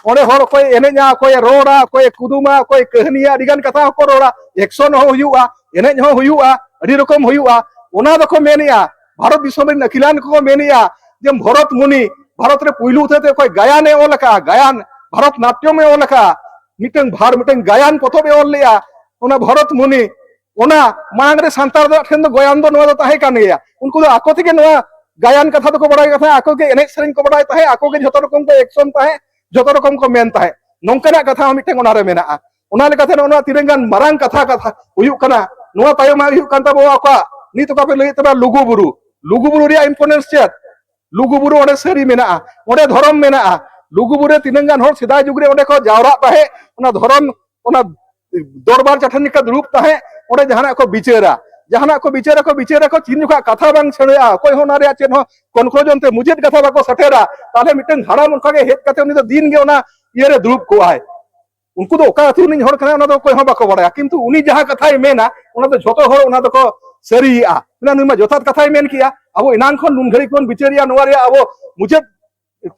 ᱚᱸᱰᱮ ᱦᱚᱲ ᱚᱠᱚᱭᱮ ᱮᱱᱮᱡᱟ, ᱚᱠᱚᱭᱮ ᱨᱚᱲᱟ, ᱚᱠᱚᱭᱮ ᱠᱩᱫᱩᱢᱟ, ᱚᱠᱚᱭᱮ ᱠᱟᱹᱦᱱᱤᱭᱟ, ᱟᱹᱰᱤ ᱜᱟᱱ ᱠᱟᱛᱷᱟ ᱦᱚᱸᱠᱚ ᱨᱚᱲᱟ, ᱮᱠᱥᱚᱱ ᱦᱚᱸ ᱦᱩᱭᱩᱜᱼᱟ, ᱮᱱᱮᱡ ᱦᱚᱸ ᱦᱩᱭᱩᱜᱼᱟ, ᱟᱹᱰᱤ ᱨᱚᱠᱚᱢ ᱦᱩᱭᱩᱜᱼᱟ᱾ ᱚᱱᱟ ᱫᱚᱠᱚ ᱢᱮᱱᱮᱜᱼᱟ, ᱵᱷᱟᱨᱚᱛ ᱫᱤᱥᱚᱢ ᱨᱮᱱ ᱟᱹᱠᱤᱞᱟᱱ ᱠᱚᱠᱚ ᱢᱮᱱᱮᱜᱼᱟ ᱡᱮ ᱵᱷᱚᱨᱚᱛ ᱢᱩᱱᱤ, ᱵᱷᱟᱨᱚᱛ ᱨᱮ ᱯᱩᱭᱞᱩ ᱩᱛᱟᱹᱨ ᱛᱮ ᱚᱠᱚᱭ ᱜᱟᱭᱟᱱᱮ ᱚᱞ ᱟᱠᱟᱫᱼᱟ, ᱜᱟᱭᱟᱱ, ᱵᱷᱟᱨᱚᱛ ᱱᱟᱴᱭᱚᱢᱮ ᱚᱞ ᱟᱠᱟᱫᱼᱟ, ᱢᱤᱫᱴᱟᱝ ᱵᱷᱟᱨ, ᱢᱤᱫᱴᱟᱝ ᱜᱟᱭᱟᱱ ᱯᱚᱛᱚᱵ ᱮ ᱚᱞ ᱞᱮᱜᱼᱟ, ᱚᱱᱟ ᱵᱷᱚᱨᱚᱛ ᱢᱩᱱᱤ, ᱚᱱᱟ ᱢᱟᱲᱟᱝ ᱨᱮ ᱥᱟᱱᱛᱟᱲ ᱫᱚ ᱴᱷᱮᱱ ᱫᱚ ᱜᱟᱭᱟᱱ ᱫᱚ ᱱᱚᱣᱟ ᱫᱚ ᱛᱟᱦᱮᱸ ᱠᱟᱱ ᱜᱮᱭᱟ᱾ ᱩᱱᱠᱩ ᱫᱚ ᱟᱠᱚ ᱛᱮᱜᱮ ᱱᱚᱣᱟ ᱜᱟᱭᱟᱱ ᱠᱟᱛᱷᱟ ᱫᱚᱠᱚ ᱵᱟᱲᱟᱭ ᱠᱟᱱ ᱛᱟᱦᱮᱸᱫ, ᱟᱠᱚ ᱜᱮ ᱮᱱᱮᱡ ᱥᱮᱨᱮᱧ ᱠᱚ ᱵᱟᱲᱟᱭ ᱛᱟᱦᱮᱸᱫ, ᱟᱠᱚ ᱜᱮ ᱡᱷᱚᱛᱚ ᱨᱚᱠᱚᱢ ᱠᱚ ᱮᱠᱥᱚᱱ ᱛᱟᱦᱮᱸᱫ, ᱡᱷᱚᱛᱚ ᱨᱚᱠᱚᱢ ᱠᱚ ᱢᱮᱱ ᱛᱟᱦᱮᱸᱫ᱾ ᱱᱚᱝᱠᱟᱱᱟᱜ ᱠᱟᱛᱷᱟ ᱦᱚᱸ ᱢᱤᱫᱴᱮᱱ ᱚᱱᱟᱨᱮ ᱢᱮᱱᱟᱜᱼᱟ᱾ ᱚᱱᱟ ᱞᱮᱠᱟᱛᱮ ᱱᱚᱜᱼᱚ ᱱᱚᱣᱟ ᱛᱤᱱᱟᱹᱜ ᱜᱟᱱ ᱢᱟᱨᱟᱝ ᱠᱟᱛᱷᱟ, ᱠᱟᱛᱷᱟ ᱦᱩᱭᱩᱜ ᱠᱟᱱᱟ, ᱱᱚᱣᱟ ᱛᱟᱭᱚᱢ ᱦᱩᱭᱩᱜ ᱠᱟᱱ ᱛᱟᱵᱚᱱᱟ ᱚᱠᱟ ᱱᱤᱛ ᱚᱠᱟ ᱯᱮ ᱞᱟᱹᱭᱮᱫ ᱛᱟᱵᱚᱱᱟ ᱞᱩᱜᱩ ᱵᱩᱨᱩ, ᱞᱩᱜᱩ ᱵᱩᱨᱩ ᱨᱮᱭᱟᱜ ᱤᱢᱯᱚᱨᱴᱮᱱᱥ ᱪᱮᱫ? ᱞᱩᱜᱩ ᱵᱩᱨᱩ ᱚᱸᱰᱮ ᱥᱟᱹᱨᱤ ᱢᱮᱱᱟᱜᱼᱟ, ᱚᱸᱰᱮ ᱫᱷᱚᱨᱚᱢ ᱢᱮᱱᱟᱜᱼᱟ᱾ ᱞᱩᱜᱩ ᱵᱩᱨᱩ ᱨᱮ ᱛᱤᱱᱟᱹᱜ ᱜᱟᱱ ᱦᱚᱲ ᱥᱮᱫᱟᱭ ᱡᱩᱜᱽ ᱨᱮ ᱚᱸᱰᱮ ᱠᱚ ᱡᱟᱣᱨᱟᱜ ᱛᱟᱦᱮᱸᱫ, ᱚᱱᱟ ᱫᱷᱚᱨᱚᱢ, ᱚᱱᱟ ᱫᱚᱨᱵᱟᱨ ᱪᱟᱹᱴᱟᱹᱱᱤ ᱞᱮᱠᱟ ᱫᱩᱲᱩᱵ ᱛᱟᱦᱮᱸᱫ, ᱚᱸᱰᱮ ᱡᱟᱦᱟᱱᱟᱜ ᱠᱚ ᱵᱤᱪᱟᱹᱨᱟ, ᱡᱟᱦᱟᱱᱟᱜ ᱠᱚ ᱵᱤᱪᱟᱹᱨᱟᱠᱚ, ᱵᱤᱪᱟᱹᱨᱟᱠᱚ, ᱛᱤᱱ ᱡᱚᱠᱷᱟᱜ ᱠᱟᱛᱷᱟ ᱵᱟᱝ ᱪᱷᱟᱹᱲᱟᱹᱜᱼᱟ, ᱚᱠᱚᱭ ᱦᱚᱸ ᱚᱱᱟ ᱨᱮᱭᱟᱜ ᱪᱮᱫ ᱦᱚᱸ ᱠᱚᱱᱠᱞᱩᱡᱚᱱ ᱛᱮ ᱢᱩᱪᱟᱹᱫ ᱠᱟᱛᱷᱟ ᱵᱟᱠᱚ ᱥᱮᱴᱮᱨᱟ, ᱛᱟᱦᱚᱞᱮ ᱢᱤᱫᱴᱟᱝ ᱦᱟᱲᱟᱢ ᱚᱱᱠᱟ ᱜᱮ ᱦᱮᱡ ᱠᱟᱛᱮ ᱩᱱᱤ ᱫᱚ ᱫᱤᱱ ᱜᱮ ᱚᱱᱟ ᱤᱭᱟᱹ ᱨᱮ ᱫᱩᱲᱩᱵ ᱠᱚᱜᱼᱟᱭ᱾ ᱩᱱᱠᱩ ᱫᱚ ᱚᱠᱟ ᱟᱹᱛᱩ ᱨᱤᱱᱤᱡ ᱦᱚᱲ ᱠᱟᱱᱟᱭ, ᱚᱱᱟ ᱫᱚ ᱚᱠᱚᱭ ᱦᱚᱸ ᱵᱟᱠᱚ ᱵᱟᱲᱟᱭᱟ, ᱠᱤᱱᱛᱩ ᱩᱱᱤ ᱡᱟᱦᱟᱸ ᱠᱟᱛᱷᱟᱭ ᱢᱮᱱᱟ, ᱚᱱᱟ ᱫᱚ ᱡᱷᱚᱛᱚ ᱦᱚᱲ ᱚᱱᱟ ᱫᱚᱠᱚ ᱥᱟᱹᱨᱤᱭᱮᱜᱼᱟ᱾ ᱢᱮᱱᱟ, ᱱᱩᱭ ᱢᱟ ᱡᱚᱛᱷᱟᱛ ᱠᱟᱛᱷᱟᱭ ᱢᱮᱱ ᱠᱮᱜᱼᱟ, ᱟᱵᱚ ᱮᱱᱟᱝ ᱠᱷᱚᱱ ᱱᱩᱱ ᱜᱷᱟᱹᱲᱤᱡ ᱵᱚᱱ ᱵᱤᱪᱟᱹᱨᱮᱜᱼᱟ, ᱱᱚᱣᱟ ᱨᱮᱭᱟᱜ ᱟᱵᱚ ᱢᱩᱪᱟᱹᱫ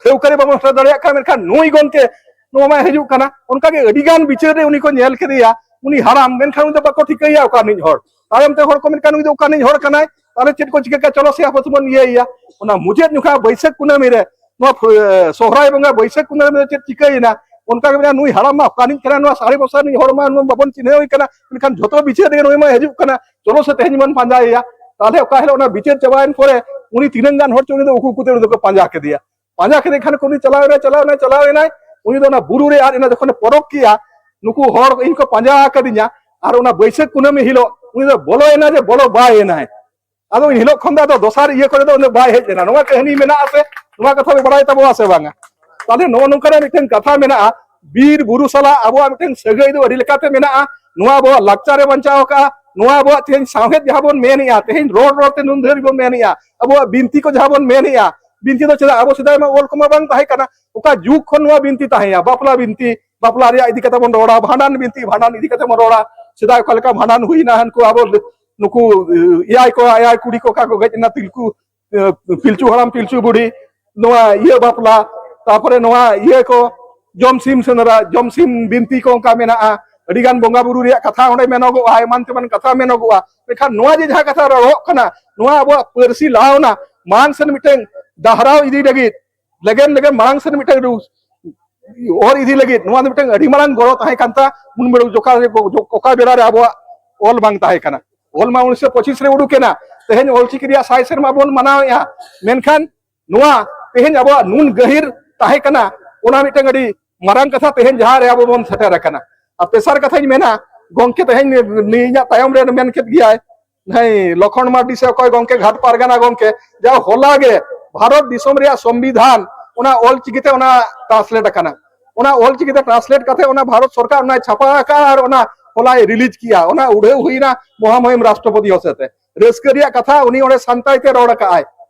ᱴᱷᱟᱹᱣᱠᱟᱹ ᱨᱮ ᱵᱟᱵᱚᱱ ᱥᱮᱴᱮᱨ ᱫᱟᱲᱮᱭᱟᱜ ᱠᱟᱱᱟ, ᱢᱮᱱᱠᱷᱟᱱ ᱱᱩᱭ ᱜᱚᱢᱠᱮ ᱱᱚᱣᱟ ᱢᱟᱭ ᱦᱤᱡᱩᱜ ᱠᱟᱱᱟ᱾ ᱚᱱᱠᱟᱜᱮ ᱟᱹᱰᱤ ᱜᱟᱱ ᱵᱤᱪᱟᱹᱨ ᱨᱮ ᱩᱱᱤ ᱠᱚ ᱧᱮᱞ ᱠᱮᱫᱮᱭᱟ, ᱩᱱᱤ ᱦᱟᱲᱟᱢ, ᱢᱮᱱᱠᱷᱟᱱ ᱩᱱᱤ ᱫᱚ ᱵᱟᱠᱚ ᱴᱷᱤᱠᱟᱹᱭᱟ ᱚᱠᱟ ᱨᱤᱱᱤᱡ ᱦᱚᱲ᱾ ᱛᱟᱭᱚᱢ ᱛᱮ ᱦᱚᱲ ᱠᱚ ᱢᱮᱱᱠᱷᱟᱱ ᱱᱩᱭ ᱫᱚ ᱚᱠᱟ ᱨᱤᱱᱤᱡ ᱦᱚᱲ ᱠᱟᱱᱟᱭ, ᱛᱟᱦᱚᱞᱮ ᱪᱮᱫ ᱠᱚ ᱪᱤᱠᱟᱹ ᱠᱮᱫᱟ, ᱪᱚᱞᱚ ᱥᱮ ᱟᱵᱚ ᱛᱮᱵᱚᱱ ᱤᱭᱟᱹᱭᱮᱭᱟ᱾ ᱚᱱᱟ ᱢᱩᱪᱟᱹᱫ ᱡᱚᱠᱷᱟ ᱵᱟᱹᱭᱥᱟᱹᱠᱷ ᱠᱩᱱᱟᱹᱢᱤ ᱨᱮ, ᱱᱚᱣᱟ ᱯᱷ-, ᱥᱚᱦᱨᱟᱭ ᱵᱚᱸᱜᱟ ᱵᱟᱹᱭᱥᱟᱹᱠᱷ ᱠᱩᱱᱟᱹᱢᱤ ᱨᱮ ᱪᱮᱫ ᱪᱤᱠᱟᱹᱭᱮᱱᱟ, ᱚᱱᱠᱟ ᱜᱮ ᱢᱮᱱᱟ, ᱱᱩᱭ ᱦᱟᱲᱟᱢ ᱢᱟ ᱚᱠᱟ ᱨᱤᱱᱤᱡ ᱠᱟᱱᱟ, ᱱᱚᱣᱟ ᱥᱟᱲᱮ ᱵᱚᱥᱟ ᱨᱤᱱᱤᱡ ᱦᱚᱲ ᱢᱟ ᱱᱚᱣᱟ ᱵᱟᱵᱚᱱ ᱪᱤᱱᱦᱟᱹᱣ ᱮ ᱠᱟᱱᱟ, ᱢᱮᱱᱠᱷᱟᱱ ᱡᱷᱚᱛᱚ ᱵᱤᱪᱟᱹᱨ ᱨᱮᱜᱮ ᱱᱩᱭ ᱢᱟ ᱦᱤᱡᱩᱜ ᱠᱟᱱᱟ, ᱪᱚᱞᱚ ᱥᱮ ᱛᱮᱦᱮᱧ ᱵᱚᱱ ᱯᱟᱸᱡᱟᱭᱮᱭᱟ᱾ ᱛᱟᱦᱚᱞᱮ ᱚᱠᱟ ᱦᱤᱞᱳᱜ ᱚᱱᱟ ᱵᱤᱪᱟᱹᱨ ᱪᱟᱵᱟᱭᱮᱱ ᱯᱚᱨᱮ ᱩᱱᱤ ᱛᱤᱱᱟᱹᱝ ᱜᱟᱱ ᱦᱚᱲ ᱪᱚ ᱩᱱᱤ ᱫᱚ ᱩᱠᱩ ᱩᱠᱩ ᱛᱮ ᱩᱱᱤ ᱫᱚᱠᱚ ᱯᱟᱸᱡᱟ ᱠᱮᱫᱮᱭᱟ᱾ ᱯᱟᱸᱡᱟ ᱠᱮᱫᱮ ᱠᱷᱟᱱ ᱠᱚ ᱩᱱᱤ ᱪᱟᱞᱟᱣ ᱮᱱᱟᱭ, ᱪᱟᱞᱟᱣ ᱮᱱᱟᱭ, ᱪᱟᱞᱟᱣ ᱮᱱᱟᱭ᱾ ᱩᱱᱤ ᱫᱚ ᱚᱱᱟ ᱵᱩᱨᱩ ᱨᱮ ᱟᱫ ᱮᱱᱟ᱾ ᱡᱚᱠᱷᱚᱱᱮ ᱯᱚᱨᱚᱠ ᱠᱮᱜᱼᱟ, ᱱᱩᱠᱩ ᱦᱚᱲ ᱤᱧ ᱠᱚ ᱯᱟᱸᱡᱟ ᱟᱠᱟᱫᱤᱧᱟ, ᱟᱨ ᱚᱱᱟ ᱵᱟᱹᱭᱥᱟᱹᱠᱷ ᱠᱩᱱᱟᱹᱢᱤ ᱦᱤᱞᱳᱜ ᱩᱱᱤ ᱫᱚ ᱵᱚᱞᱚᱭᱮᱱᱟ ᱡᱮ ᱵᱚᱞᱚ ᱵᱟᱭ ᱮᱱᱟᱭ᱾ ᱟᱫᱚ ᱩᱱ ᱦᱤᱞᱳᱜ ᱠᱷᱚᱱ ᱫᱚ ᱟᱫᱚ ᱫᱚᱥᱟᱨ ᱤᱭᱟᱹ ᱠᱚᱨᱮ ᱫᱚ ᱩᱱᱟᱹᱜ ᱵᱟᱭ ᱦᱮᱡ ᱞᱮᱱᱟ᱾ ᱱᱚᱣᱟ ᱠᱟᱹᱦᱱᱤ ᱢᱮᱱᱟᱜᱼᱟ ᱥᱮ, ᱱᱚᱣᱟ ᱠᱟᱛᱷᱟ ᱯᱮ ᱵᱟᱲᱟᱭ ᱛᱟᱵᱚᱣᱟ ᱥᱮ ᱵᱟᱝᱟ? ᱛᱟᱦᱞᱮ ᱱᱚᱜᱼᱚ ᱱᱚᱝᱠᱟᱱᱟᱜ ᱢᱤᱫᱴᱮᱱ ᱠᱟᱛᱷᱟ ᱢᱮᱱᱟᱜᱼᱟ, ᱵᱤᱨ ᱵᱩᱨᱩ ᱥᱟᱞᱟᱜ ᱟᱵᱚᱣᱟᱜ ᱢᱤᱫᱴᱮᱱ ᱥᱟᱹᱜᱟᱹᱭ ᱫᱚ ᱟᱹᱰᱤ ᱞᱮᱠᱟᱛᱮ ᱢᱮᱱᱟᱜᱼᱟ᱾ ᱱᱚᱣᱟ ᱟᱵᱚᱣᱟᱜ ᱞᱟᱠᱪᱟᱨ ᱮ ᱵᱟᱧᱪᱟᱣ ᱟᱠᱟᱫᱼᱟ᱾ ᱱᱚᱣᱟ ᱟᱵᱚᱣᱟᱜ ᱛᱮᱦᱮᱧ ᱥᱟᱶᱦᱮᱫ ᱡᱟᱦᱟᱸ ᱵᱚᱱ ᱢᱮᱱᱮᱜᱼᱟ, ᱛᱮᱦᱮᱧ ᱨᱚᱲ ᱨᱚᱲ ᱛᱮ ᱱᱩᱱ ᱫᱷᱟᱹᱨᱤᱡ ᱵᱚᱱ ᱢᱮᱱᱮᱜᱼᱟ, ᱟᱵᱚᱣᱟᱜ ᱵᱤᱱᱛᱤ ᱠᱚ ᱡᱟᱦᱟᱸ ᱵᱚᱱ ᱢᱮᱱᱮᱜᱼᱟ, ᱵᱤᱱᱛᱤ ᱫᱚ ᱪᱮᱫᱟᱜ, ᱟᱵᱚ ᱥᱮᱫᱟᱭ ᱢᱟ ᱚᱞ ᱠᱚᱢᱟ ᱵᱟᱝ ᱛᱟᱦᱮᱸ ᱠᱟᱱᱟ, ᱚᱠᱟ ᱡᱩᱜᱽ ᱠᱷᱚᱱ ᱱᱚᱣᱟ ᱵᱤᱱᱛᱤ ᱛᱟᱦᱮᱸᱭᱟ, ᱵᱟᱯᱞᱟ ᱵᱤᱱᱛᱤ, ᱵᱟᱯᱞᱟ ᱨᱮᱭᱟᱜ ᱤᱫᱤ ᱠᱟᱛᱮ ᱵᱚᱱ ᱨᱚᱲᱟ, ᱵᱷᱟᱸᱰᱟᱱ ᱵᱤᱱᱛᱤ, ᱵᱷᱟᱸᱰᱟᱱ ᱤᱫᱤ ᱠᱟᱛᱮ ᱵᱚᱱ ᱨᱚᱲᱟ, ᱥᱮᱫᱟᱭ ᱚᱠᱟ ᱞᱮᱠᱟ ᱵᱷᱟᱸᱰᱟᱱ ᱦᱩᱭᱱᱟ, ᱦᱟᱱᱠᱩ ᱟᱵᱚ ᱱᱩᱠᱩ ᱮᱭᱟᱭ ᱠᱚ, ᱮᱭᱟᱭ ᱠᱩᱲᱤ ᱠᱚ ᱚᱠᱟ ᱠᱚ ᱜᱮᱡ ᱮᱱᱟ, ᱛᱤᱞᱠᱩ, ᱯᱤᱞᱪᱩ ᱦᱟᱲᱟᱢ ᱯᱤᱞᱪᱩ ᱵᱩᱲᱦᱤ, ᱱᱚᱣᱟ ᱤᱭᱟᱹ ᱵᱟᱯᱞᱟ, ᱛᱟᱨᱯᱚᱨᱮ ᱱᱚᱣᱟ ᱤᱭᱟᱹ ᱠᱚ, ᱡᱚᱢᱥᱤᱢ ᱥᱮᱸᱫᱽᱨᱟ, ᱡᱚᱢᱥᱤᱢ ᱵᱤᱱᱛᱤ ᱠᱚ ᱚᱱᱠᱟ ᱢᱮᱱᱟᱜᱼᱟ᱾ ᱟᱹᱰᱤ ᱜᱟᱱ ᱵᱚᱸᱜᱟ ᱵᱩᱨᱩ ᱨᱮᱭᱟᱜ ᱠᱟᱛᱷᱟ ᱚᱸᱰᱮ ᱢᱮᱱᱚᱜᱚᱜᱼᱟ, ᱮᱢᱟᱱ ᱛᱮᱢᱟᱱ ᱠᱟᱛᱷᱟ ᱢᱮᱱᱚᱜᱚᱜᱼᱟ᱾ ᱢᱮᱱᱠᱷᱟᱱ ᱱᱚᱣᱟ ᱡᱮ ᱡᱟᱦᱟᱸ ᱠᱟᱛᱷᱟ ᱨᱚᱲᱚᱜ ᱠᱟᱱᱟ, ᱱᱚᱣᱟ ᱟᱵᱚᱣᱟᱜ ᱯᱟᱹᱨᱥᱤ ᱞᱟᱦᱟᱣᱱᱟ ᱢᱟᱲᱟᱝ ᱥᱮᱱ ᱢᱤᱫᱴᱮᱱ ᱰᱟᱦᱨᱟᱣ ᱤᱫᱤ ᱞᱟᱹᱜᱤᱫ, ᱞᱮᱜᱮᱢ ᱞᱮᱜᱮᱢ ᱢᱟᱲᱟᱝ ᱥᱮᱱ ᱢᱤᱫᱴᱮᱱ ᱨᱩ-, ᱚᱨ ᱤᱫᱤ ᱞᱟᱹᱜᱤᱫ ᱱᱚᱣᱟ ᱫᱚ ᱢᱤᱫᱴᱮᱱ ᱟᱹᱰᱤ ᱢᱟᱨᱟᱝ ᱜᱚᱲᱚ ᱛᱟᱦᱮᱸ ᱠᱟᱱ ᱛᱟ᱾ ᱩᱱ ᱵᱮᱲᱟ ᱡᱚᱠᱷᱟ ᱨᱮ, ᱚᱠᱟ ᱵᱮᱲᱟ ᱨᱮ ᱟᱵᱚᱣᱟᱜ ᱚᱞ ᱵᱟᱝ ᱛᱟᱦᱮᱸ ᱠᱟᱱᱟ᱾ ᱚᱞ ᱢᱟ ᱩᱱᱤᱥᱥᱚ ᱯᱚᱸᱪᱤᱥ ᱨᱮ ᱩᱰᱩᱠᱮᱱᱟ, ᱛᱮᱦᱮᱧ ᱚᱞᱪᱤᱠᱤ ᱨᱮᱭᱟᱜ ᱥᱟᱭ ᱥᱮᱨᱢᱟ ᱵᱚᱱ ᱢᱟᱱᱟᱣᱮᱫᱼᱟ᱾ ᱢᱮᱱᱠᱷᱟᱱ ᱱᱚᱣᱟ ᱛᱮᱦᱮᱧ ᱟᱵᱚᱣᱟᱜ ᱱᱩᱱ ᱜᱟᱹᱦᱤᱨ ᱛᱟᱦᱮᱸ ᱠᱟᱱᱟ, ᱚᱱᱟ ᱢᱤᱫᱴᱟᱝ ᱟᱹᱰᱤ ᱢᱟᱨᱟᱝ ᱠᱟᱛᱷᱟ ᱛᱮᱦᱮᱧ ᱡᱟᱦᱟᱸ ᱨᱮ ᱟᱵᱚ ᱵᱚᱱ ᱥᱮᱴᱮᱨ ᱟᱠᱟᱱᱟ᱾ ᱟᱨ ᱛᱮᱥᱟᱨ ᱠᱟᱛᱷᱟᱧ ᱢᱮᱱᱟ, ᱜᱚᱢᱠᱮ ᱛᱮᱦᱮᱧ ᱱᱤ-, ᱱᱤᱭᱟᱹ ᱤᱧᱟᱹᱜ ᱛᱟᱭᱚᱢ ᱨᱮ ᱢᱮᱱ ᱠᱮᱫ ᱜᱮᱭᱟᱭ, ᱦᱮᱸ, ᱞᱚᱠᱷᱚᱱ ᱢᱟᱨᱰᱤ ᱥᱮ ᱚᱠᱚᱭ ᱜᱚᱢᱠᱮ ᱜᱷᱟᱴ ᱯᱟᱨᱜᱟᱱᱟ ᱜᱚᱢᱠᱮ, ᱡᱟ ᱦᱚᱞᱟ ᱜᱮ ᱵᱷᱟᱨᱚᱛ ᱫᱤᱥᱚᱢ ᱨᱮᱭᱟᱜ ᱥᱚᱝᱵᱤᱫᱷᱟᱱ ᱚᱱᱟ ᱚᱞ ᱪᱤᱠᱤᱛᱮ ᱚᱱᱟ ᱴᱨᱟᱱᱥᱞᱮᱴ ᱟᱠᱟᱱᱟ᱾ ᱚᱱᱟ ᱚᱞ ᱪᱤᱠᱤᱛᱮ ᱴᱨᱟᱱᱥᱞᱮᱴ ᱠᱟᱛᱮ ᱚᱱᱟ ᱵᱷᱟᱨᱚᱛ ᱥᱚᱨᱠᱟᱨ ᱚᱱᱟᱭ ᱪᱷᱟᱯᱟ ᱟᱠᱟᱫᱼᱟ ᱟᱨ ᱚᱱᱟ ᱦᱚᱞᱟᱭ ᱨᱤᱞᱤᱡᱽ ᱠᱮᱜᱼᱟ᱾ ᱚᱱᱟ ᱩᱰᱷᱟᱹᱣ ᱦᱩᱭᱱᱟ ᱢᱚᱦᱟᱢᱚᱦᱤᱢ ᱨᱟᱥᱴᱨᱚᱯᱚᱛᱤ ᱦᱚᱛᱮᱛᱮ᱾ ᱨᱟᱹᱥᱠᱟᱹ ᱨᱮᱭᱟᱜ ᱠᱟᱛᱷᱟ, ᱩᱱᱤ ᱚᱸᱰᱮ ᱥᱟᱱᱛᱟᱲᱤ ᱛᱮ ᱨᱚᱲ ᱟᱠᱟᱫᱼᱟᱭ᱾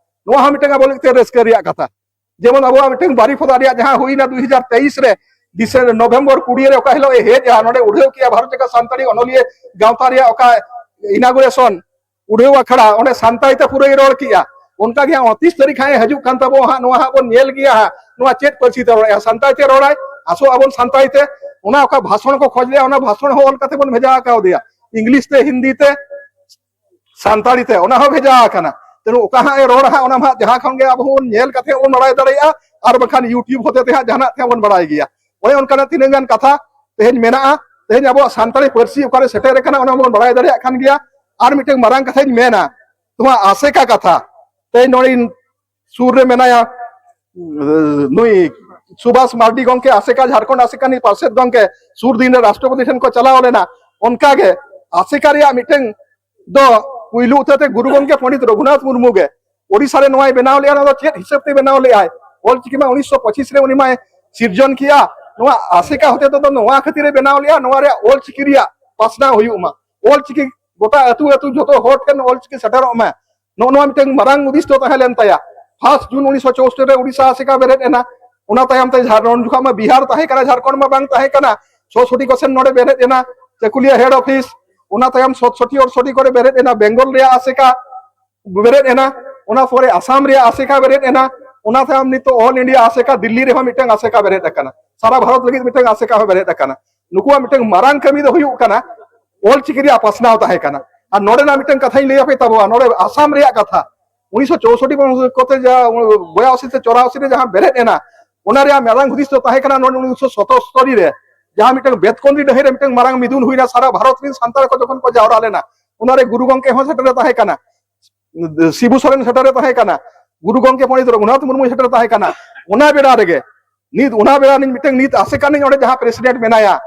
ᱱᱚᱣᱟ ᱦᱚᱸ ᱢᱤᱫᱴᱟᱝ ᱟᱵᱚ ᱞᱟᱹᱜᱤᱫ ᱛᱮ ᱨᱟᱹᱥᱠᱟᱹ ᱨᱮᱭᱟᱜ ᱠᱟᱛᱷᱟ᱾ ᱡᱮᱢᱚᱱ ᱟᱵᱚᱣᱟᱜ ᱢᱤᱫᱴᱟᱝ ᱵᱟᱨᱤᱯᱚᱫᱟ ᱨᱮᱭᱟᱜ ᱡᱟᱦᱟᱸ ᱦᱩᱭᱱᱟ ᱫᱩ ᱦᱟᱡᱟᱨ ᱛᱮᱭᱤᱥ ᱨᱮ, ᱰᱤᱥᱮᱢᱵᱚᱨ ᱱᱚᱵᱷᱮᱢᱵᱚᱨ ᱠᱩᱲᱤ ᱨᱮ ᱚᱠᱟ ᱦᱤᱞᱳᱜ ᱮ ᱦᱮᱡ ᱟ, ᱱᱚᱰᱮ ᱩᱰᱷᱟᱹᱣ ᱠᱮᱜᱼᱟ ᱵᱷᱟᱨᱚᱛ ᱡᱟᱠᱟᱛ ᱥᱟᱱᱛᱟᱲᱤ ᱚᱱᱚᱞᱤᱭᱟᱹ ᱜᱟᱶᱛᱟ ᱨᱮᱭᱟᱜ ᱚᱠᱟ ᱤᱱᱟᱜᱩᱨᱮᱥᱚᱱ ᱩᱰᱷᱟᱹᱣ ᱟᱠᱷᱲᱟ, ᱚᱸᱰᱮ ᱥᱟᱱᱛᱟᱲᱤ ᱛᱮ ᱯᱩᱨᱟᱹᱭ ᱨᱚᱲ ᱠᱮᱜᱼᱟ᱾ ᱚᱱᱠᱟ ᱜᱮ ᱦᱟᱸᱜ ᱩᱱᱛᱤᱥ ᱛᱟᱹᱨᱤᱠᱷ ᱦᱟᱸᱜ ᱮ ᱦᱤᱡᱩᱜ ᱠᱟᱱ ᱛᱟᱵᱚᱱᱟ ᱦᱟᱸᱜ, ᱱᱚᱣᱟ ᱦᱟᱸᱜ ᱵᱚᱱ ᱧᱮᱞ ᱜᱮᱭᱟ ᱦᱟᱸᱜ, ᱱᱚᱣᱟ ᱪᱮᱫ ᱯᱟᱹᱨᱥᱤ ᱛᱮ ᱨᱚᱲᱟᱭᱟ? ᱥᱟᱱᱛᱟᱲᱤ ᱛᱮ ᱨᱚᱲᱟᱭ, ᱟᱥᱚᱜ ᱟᱵᱚᱱ ᱥᱟᱱᱛᱟᱲᱤ ᱛᱮ᱾ ᱚᱱᱟ ᱚᱠᱟ ᱵᱷᱟᱥᱚᱱ ᱠᱚ ᱠᱷᱚᱡᱽ ᱞᱮᱜᱼᱟ, ᱚᱱᱟ ᱵᱷᱟᱥᱚᱱ ᱦᱚᱸ ᱚᱞ ᱠᱟᱛᱮ ᱵᱚᱱ ᱵᱷᱮᱡᱟ ᱟᱠᱟᱣᱫᱮᱭᱟ, ᱤᱝᱞᱤᱥ ᱛᱮ, ᱦᱤᱱᱫᱤ ᱛᱮ, ᱥᱟᱱᱛᱟᱲᱤ ᱛᱮ, ᱚᱱᱟ ᱦᱚᱸ ᱵᱷᱮᱡᱟ ᱟᱠᱟᱱᱟ᱾ ᱛᱮᱱᱩ ᱚᱠᱟ ᱦᱟᱸᱜ ᱮ ᱨᱚᱲᱟ ᱦᱟᱸᱜ, ᱚᱱᱟ ᱢᱟ ᱦᱟᱸᱜ ᱡᱟᱦᱟᱸ ᱠᱷᱚᱱ ᱜᱮ ᱟᱵᱚ ᱵᱚᱱ ᱧᱮᱞ ᱠᱟᱛᱮ ᱵᱚᱱ ᱵᱟᱲᱟᱭ ᱫᱟᱲᱮᱭᱟᱜᱼᱟ, ᱟᱨ ᱵᱟᱝᱠᱷᱟᱱ YouTube ᱦᱚᱛᱮ ᱛᱮ ᱦᱟᱸᱜ ᱡᱟᱦᱟᱱᱟᱜ ᱛᱮ ᱵᱚᱱ ᱵᱟᱲᱟᱭ ᱜᱮᱭᱟ᱾ ᱚᱱᱮ ᱚᱱᱠᱟᱱᱟᱜ ᱛᱤᱱᱟᱹᱜ ᱜᱟᱱ ᱠᱟᱛᱷᱟ ᱛᱮᱦᱮᱧ ᱢᱮᱱᱟᱜᱼᱟ᱾ ᱛᱮᱦᱮᱧ ᱟᱵᱚᱣᱟᱜ ᱥᱟᱱᱛᱟᱲᱤ ᱯᱟᱹᱨᱥᱤ ᱚᱠᱟᱨᱮ ᱥᱮᱴᱮᱨ ᱟᱠᱟᱱᱟ, ᱚᱱᱟ ᱵᱚᱱ ᱵᱟᱲᱟᱭ ᱫᱟᱲᱮᱭᱟᱜ ᱠᱟᱱ ᱜᱮᱭᱟ᱾ ᱟᱨ ᱢᱤᱫᱴᱟᱝ ᱢᱟᱨᱟᱝ ᱠᱟᱛᱷᱟᱧ ᱢᱮᱱᱟ, ᱱᱚᱣᱟ ᱟᱥᱮᱠᱟ ᱠᱟᱛᱷᱟ᱾ ᱛᱮᱦᱮᱧ ᱱᱚᱰᱮ ᱥᱩᱨ ᱨᱮ ᱢᱮᱱᱟᱭᱟ, ᱱᱩᱭ ᱥᱩᱵᱷᱟᱥ ᱢᱟᱨᱰᱤ ᱜᱚᱝᱠᱮ, ᱟᱥᱮᱠᱟ, ᱡᱷᱟᱲᱠᱷᱚᱸᱰ ᱟᱥᱮᱠᱟ ᱨᱤᱱᱤᱡ ᱯᱟᱨᱥᱮᱛ ᱜᱚᱝᱠᱮ, ᱥᱩᱨ ᱫᱤᱱ ᱨᱮ ᱨᱟᱥᱴᱨᱚᱯᱚᱛᱤ ᱴᱷᱮᱱ ᱠᱚ ᱪᱟᱞᱟᱣ ᱞᱮᱱᱟ᱾ ᱚᱱᱠᱟᱜᱮ ᱟᱥᱮᱠᱟ ᱨᱮᱭᱟᱜ ᱢᱤᱫᱴᱟᱝ ᱫᱚ ᱯᱩᱭᱞᱩ ᱩᱛᱟᱹᱨ ᱛᱮ ᱜᱩᱨᱩ ᱜᱚᱝᱠᱮ ᱯᱚᱱᱰᱤᱛ ᱨᱚᱜᱷᱩᱱᱟᱛᱷ ᱢᱩᱨᱢᱩ ᱜᱮ ᱳᱰᱤᱥᱟ ᱨᱮ ᱱᱚᱣᱟᱭ ᱵᱮᱱᱟᱣ ᱞᱮᱜᱼᱟ᱾ ᱱᱚᱣᱟ ᱫᱚ ᱪᱮᱫ ᱦᱤᱥᱟᱹᱵ ᱛᱮ ᱵᱮᱱᱟᱣ ᱞᱮᱜᱼᱟᱭ? ᱚᱞᱪᱤᱠᱤ ᱢᱟ ᱩᱱᱤᱥᱥᱚ ᱯᱚᱸᱪᱤᱥ ᱨᱮ ᱩᱱᱤ ᱢᱟᱭ ᱥᱤᱨᱡᱚᱱ ᱠᱮᱜᱼᱟ᱾ ᱱᱚᱣᱟ ᱟᱥᱮᱠᱟ ᱦᱚᱛᱮ ᱛᱮᱫᱚ ᱱᱚᱣᱟ ᱠᱷᱟᱹᱛᱤᱨ ᱮ ᱵᱮᱱᱟᱣ ᱞᱮᱜᱼᱟ, ᱱᱚᱣᱟ ᱨᱮᱭᱟᱜ ᱚᱞᱪᱤᱠᱤ ᱨᱮᱭᱟᱜ ᱯᱟᱥᱱᱟᱣ ᱦᱩᱭᱩᱜ ᱢᱟ, ᱚᱞᱪᱤᱠᱤ ᱜᱚᱴᱟ ᱟᱹᱛᱩ ᱟᱹᱛᱩ ᱡᱷᱚᱛᱚ ᱦᱚᱲ ᱴᱷᱮᱱ ᱚᱞᱪᱤᱠᱤ ᱥᱮᱴᱮᱨᱚᱜ ᱢᱟ᱾ ᱱᱚᱜᱼᱚ ᱱᱚᱣᱟ ᱢᱤᱫᱴᱟᱝ ᱢᱟᱨᱟᱝ ᱩᱫᱤᱥ ᱫᱚ ᱛᱟᱦᱮᱸ ᱞᱮᱱ ᱛᱟᱭᱟ᱾ ᱯᱷᱟᱥᱴ ᱡᱩᱱ ᱩᱱᱤᱥᱥᱚ ᱪᱳᱥᱴᱤ ᱨᱮ ᱩᱰᱤᱥᱟ ᱟᱥᱮᱠᱟ ᱵᱮᱨᱮᱫ ᱮᱱᱟ᱾ ᱚᱱᱟ ᱛᱟᱭᱚᱢ ᱛᱮ ᱡᱷᱟᱲ-, ᱩᱱ ᱡᱚᱠᱷᱚᱱ ᱢᱟ ᱵᱤᱦᱟᱨ ᱛᱟᱦᱮᱸ ᱠᱟᱱᱟ, ᱡᱷᱟᱲᱠᱷᱚᱸᱰ ᱢᱟ ᱵᱟᱝ ᱛᱟᱦᱮᱸ ᱠᱟᱱᱟ᱾ ᱪᱷᱚᱥᱚᱴᱤ ᱠᱚ ᱥᱮᱱ ᱱᱚᱰᱮ ᱵᱮᱨᱮᱫ ᱮᱱᱟ ᱪᱟᱹᱠᱩᱞᱤᱭᱟᱹ ᱦᱮᱰ ᱚᱯᱷᱤᱥ᱾ ᱚᱱᱟ ᱛᱟᱭᱚᱢ ᱥᱚᱛᱥᱚᱴᱤ ᱚᱲᱥᱚᱴᱤ ᱠᱚᱨᱮ ᱵᱮᱨᱮᱫ ᱮᱱᱟ ᱵᱮᱝᱜᱚᱞ ᱨᱮᱭᱟᱜ ᱟᱥᱮᱠᱟ᱾ ᱵᱮᱨᱮᱫ ᱮᱱᱟ, ᱚᱱᱟ ᱯᱚᱨᱮ ᱟᱥᱟᱢ ᱨᱮᱭᱟᱜ ᱟᱥᱮᱠᱟ ᱵᱮᱨᱮᱫ ᱮᱱᱟ, ᱚᱱᱟ ᱛᱟᱭᱚᱢ ᱱᱤᱛᱚᱜ ᱚᱞ ᱤᱱᱰᱤᱭᱟ ᱟᱥᱮᱠᱟ ᱫᱤᱞᱞᱤ ᱨᱮᱦᱚᱸ ᱢᱤᱫᱴᱟᱝ ᱟᱥᱮᱠᱟ ᱵᱮᱨᱮᱫ ᱟᱠᱟᱱᱟ, ᱥᱟᱨᱟ ᱵᱷᱟᱨᱚᱛ ᱞᱟᱹᱜᱤᱫ ᱢᱤᱫᱴᱟᱝ ᱟᱥᱮᱠᱟ ᱦᱚᱸ ᱵᱮᱨᱮᱫ ᱟᱠᱟᱱᱟ᱾ ᱱᱩᱠᱩᱣᱟᱜ ᱢᱤᱫᱴᱟᱝ ᱢᱟᱨᱟᱝ ᱠᱟᱹᱢᱤ ᱫᱚ ᱦᱩᱭᱩᱜ ᱠᱟᱱᱟ ᱚᱞ ᱪᱤᱠᱤ ᱨᱮᱭᱟᱜ ᱯᱟᱥᱱᱟᱣ ᱛᱟᱦᱮᱸ ᱠᱟᱱᱟ᱾ ᱟᱨ ᱱᱚᱰᱮᱱᱟᱜ ᱢᱤᱫᱴᱟᱝ ᱠᱟᱛᱷᱟᱧ ᱞᱟᱹᱭ ᱟᱯᱮ ᱛᱟᱵᱚᱣᱟ, ᱱᱚᱰᱮ ᱟᱥᱟᱢ ᱨᱮᱭᱟᱜ ᱠᱟᱛᱷᱟ, ᱩᱱᱤᱥᱥᱚ ᱪᱳᱥᱚᱴᱴᱤ ᱠᱚᱛᱮ ᱡᱟ ᱵᱚᱭᱟᱥᱤ ᱥᱮ ᱪᱚᱨᱟᱥᱤ ᱨᱮ ᱡᱟᱦᱟᱸ ᱵᱮᱨᱮᱫ ᱮᱱᱟ, ᱚᱱᱟ ᱨᱮᱭᱟᱜ ᱢᱟᱨᱟᱝ ᱦᱩᱫᱤᱥ ᱫᱚ ᱛᱟᱦᱮᱸ ᱠᱟᱱᱟ ᱱᱚᱰᱮ ᱩᱱᱤᱥᱥᱚ ᱥᱚᱛᱚᱥᱛᱚᱨᱤ ᱨᱮ ᱡᱟᱦᱟᱸ ᱢᱤᱫᱴᱟᱝ ᱵᱮᱛᱠᱚᱱᱫᱤ ᱰᱟᱹᱦᱤ ᱨᱮ ᱢᱤᱫᱴᱟᱝ ᱢᱟᱨᱟᱝ ᱢᱤᱫᱩᱱ ᱦᱩᱭᱱᱟ, ᱥᱟᱨᱟ ᱵᱷᱟᱨᱚᱛ ᱨᱮᱱ ᱥᱟᱱᱛᱟᱲ ᱠᱚ ᱡᱚᱠᱷᱚᱱ ᱠᱚ ᱡᱟᱣᱨᱟ ᱞᱮᱱᱟ, ᱚᱱᱟᱨᱮ ᱜᱩᱨᱩ ᱜᱚᱝᱠᱮ ᱦᱚᱸ ᱥᱮᱴᱮᱨ ᱮ ᱛᱟᱦᱮᱸ ᱠᱟᱱᱟ, ᱥᱤᱵᱩ ᱥᱚᱨᱮᱱ ᱥᱮᱴᱮᱨ ᱮ ᱛᱟᱦᱮᱸ ᱠᱟᱱᱟ, ᱜᱩᱨᱩ ᱜᱚᱝᱠᱮ ᱯᱚᱱᱰᱤᱛ ᱨᱚᱜᱷᱩᱱᱟᱛᱷ ᱢᱩᱨᱢᱩᱭ ᱥᱮᱴᱮᱨ ᱮ ᱛᱟᱦᱮᱸ ᱠᱟᱱᱟ᱾ ᱚᱱᱟ ᱵᱮᱲᱟ ᱨᱮᱜᱮ ᱱᱤᱛ, ᱚᱱᱟ ᱵᱮᱲᱟ ᱨᱤᱱᱤᱡ ᱢᱤᱫᱴᱟᱝ ᱱᱤᱛ ᱟᱥᱮᱠᱟ ᱨᱤᱱᱤᱡ ᱚᱸᱰᱮ ᱡᱟᱦᱟᱸ ᱯᱨᱮᱥᱤᱰᱮᱱᱴ ᱢᱮᱱᱟᱭᱟ,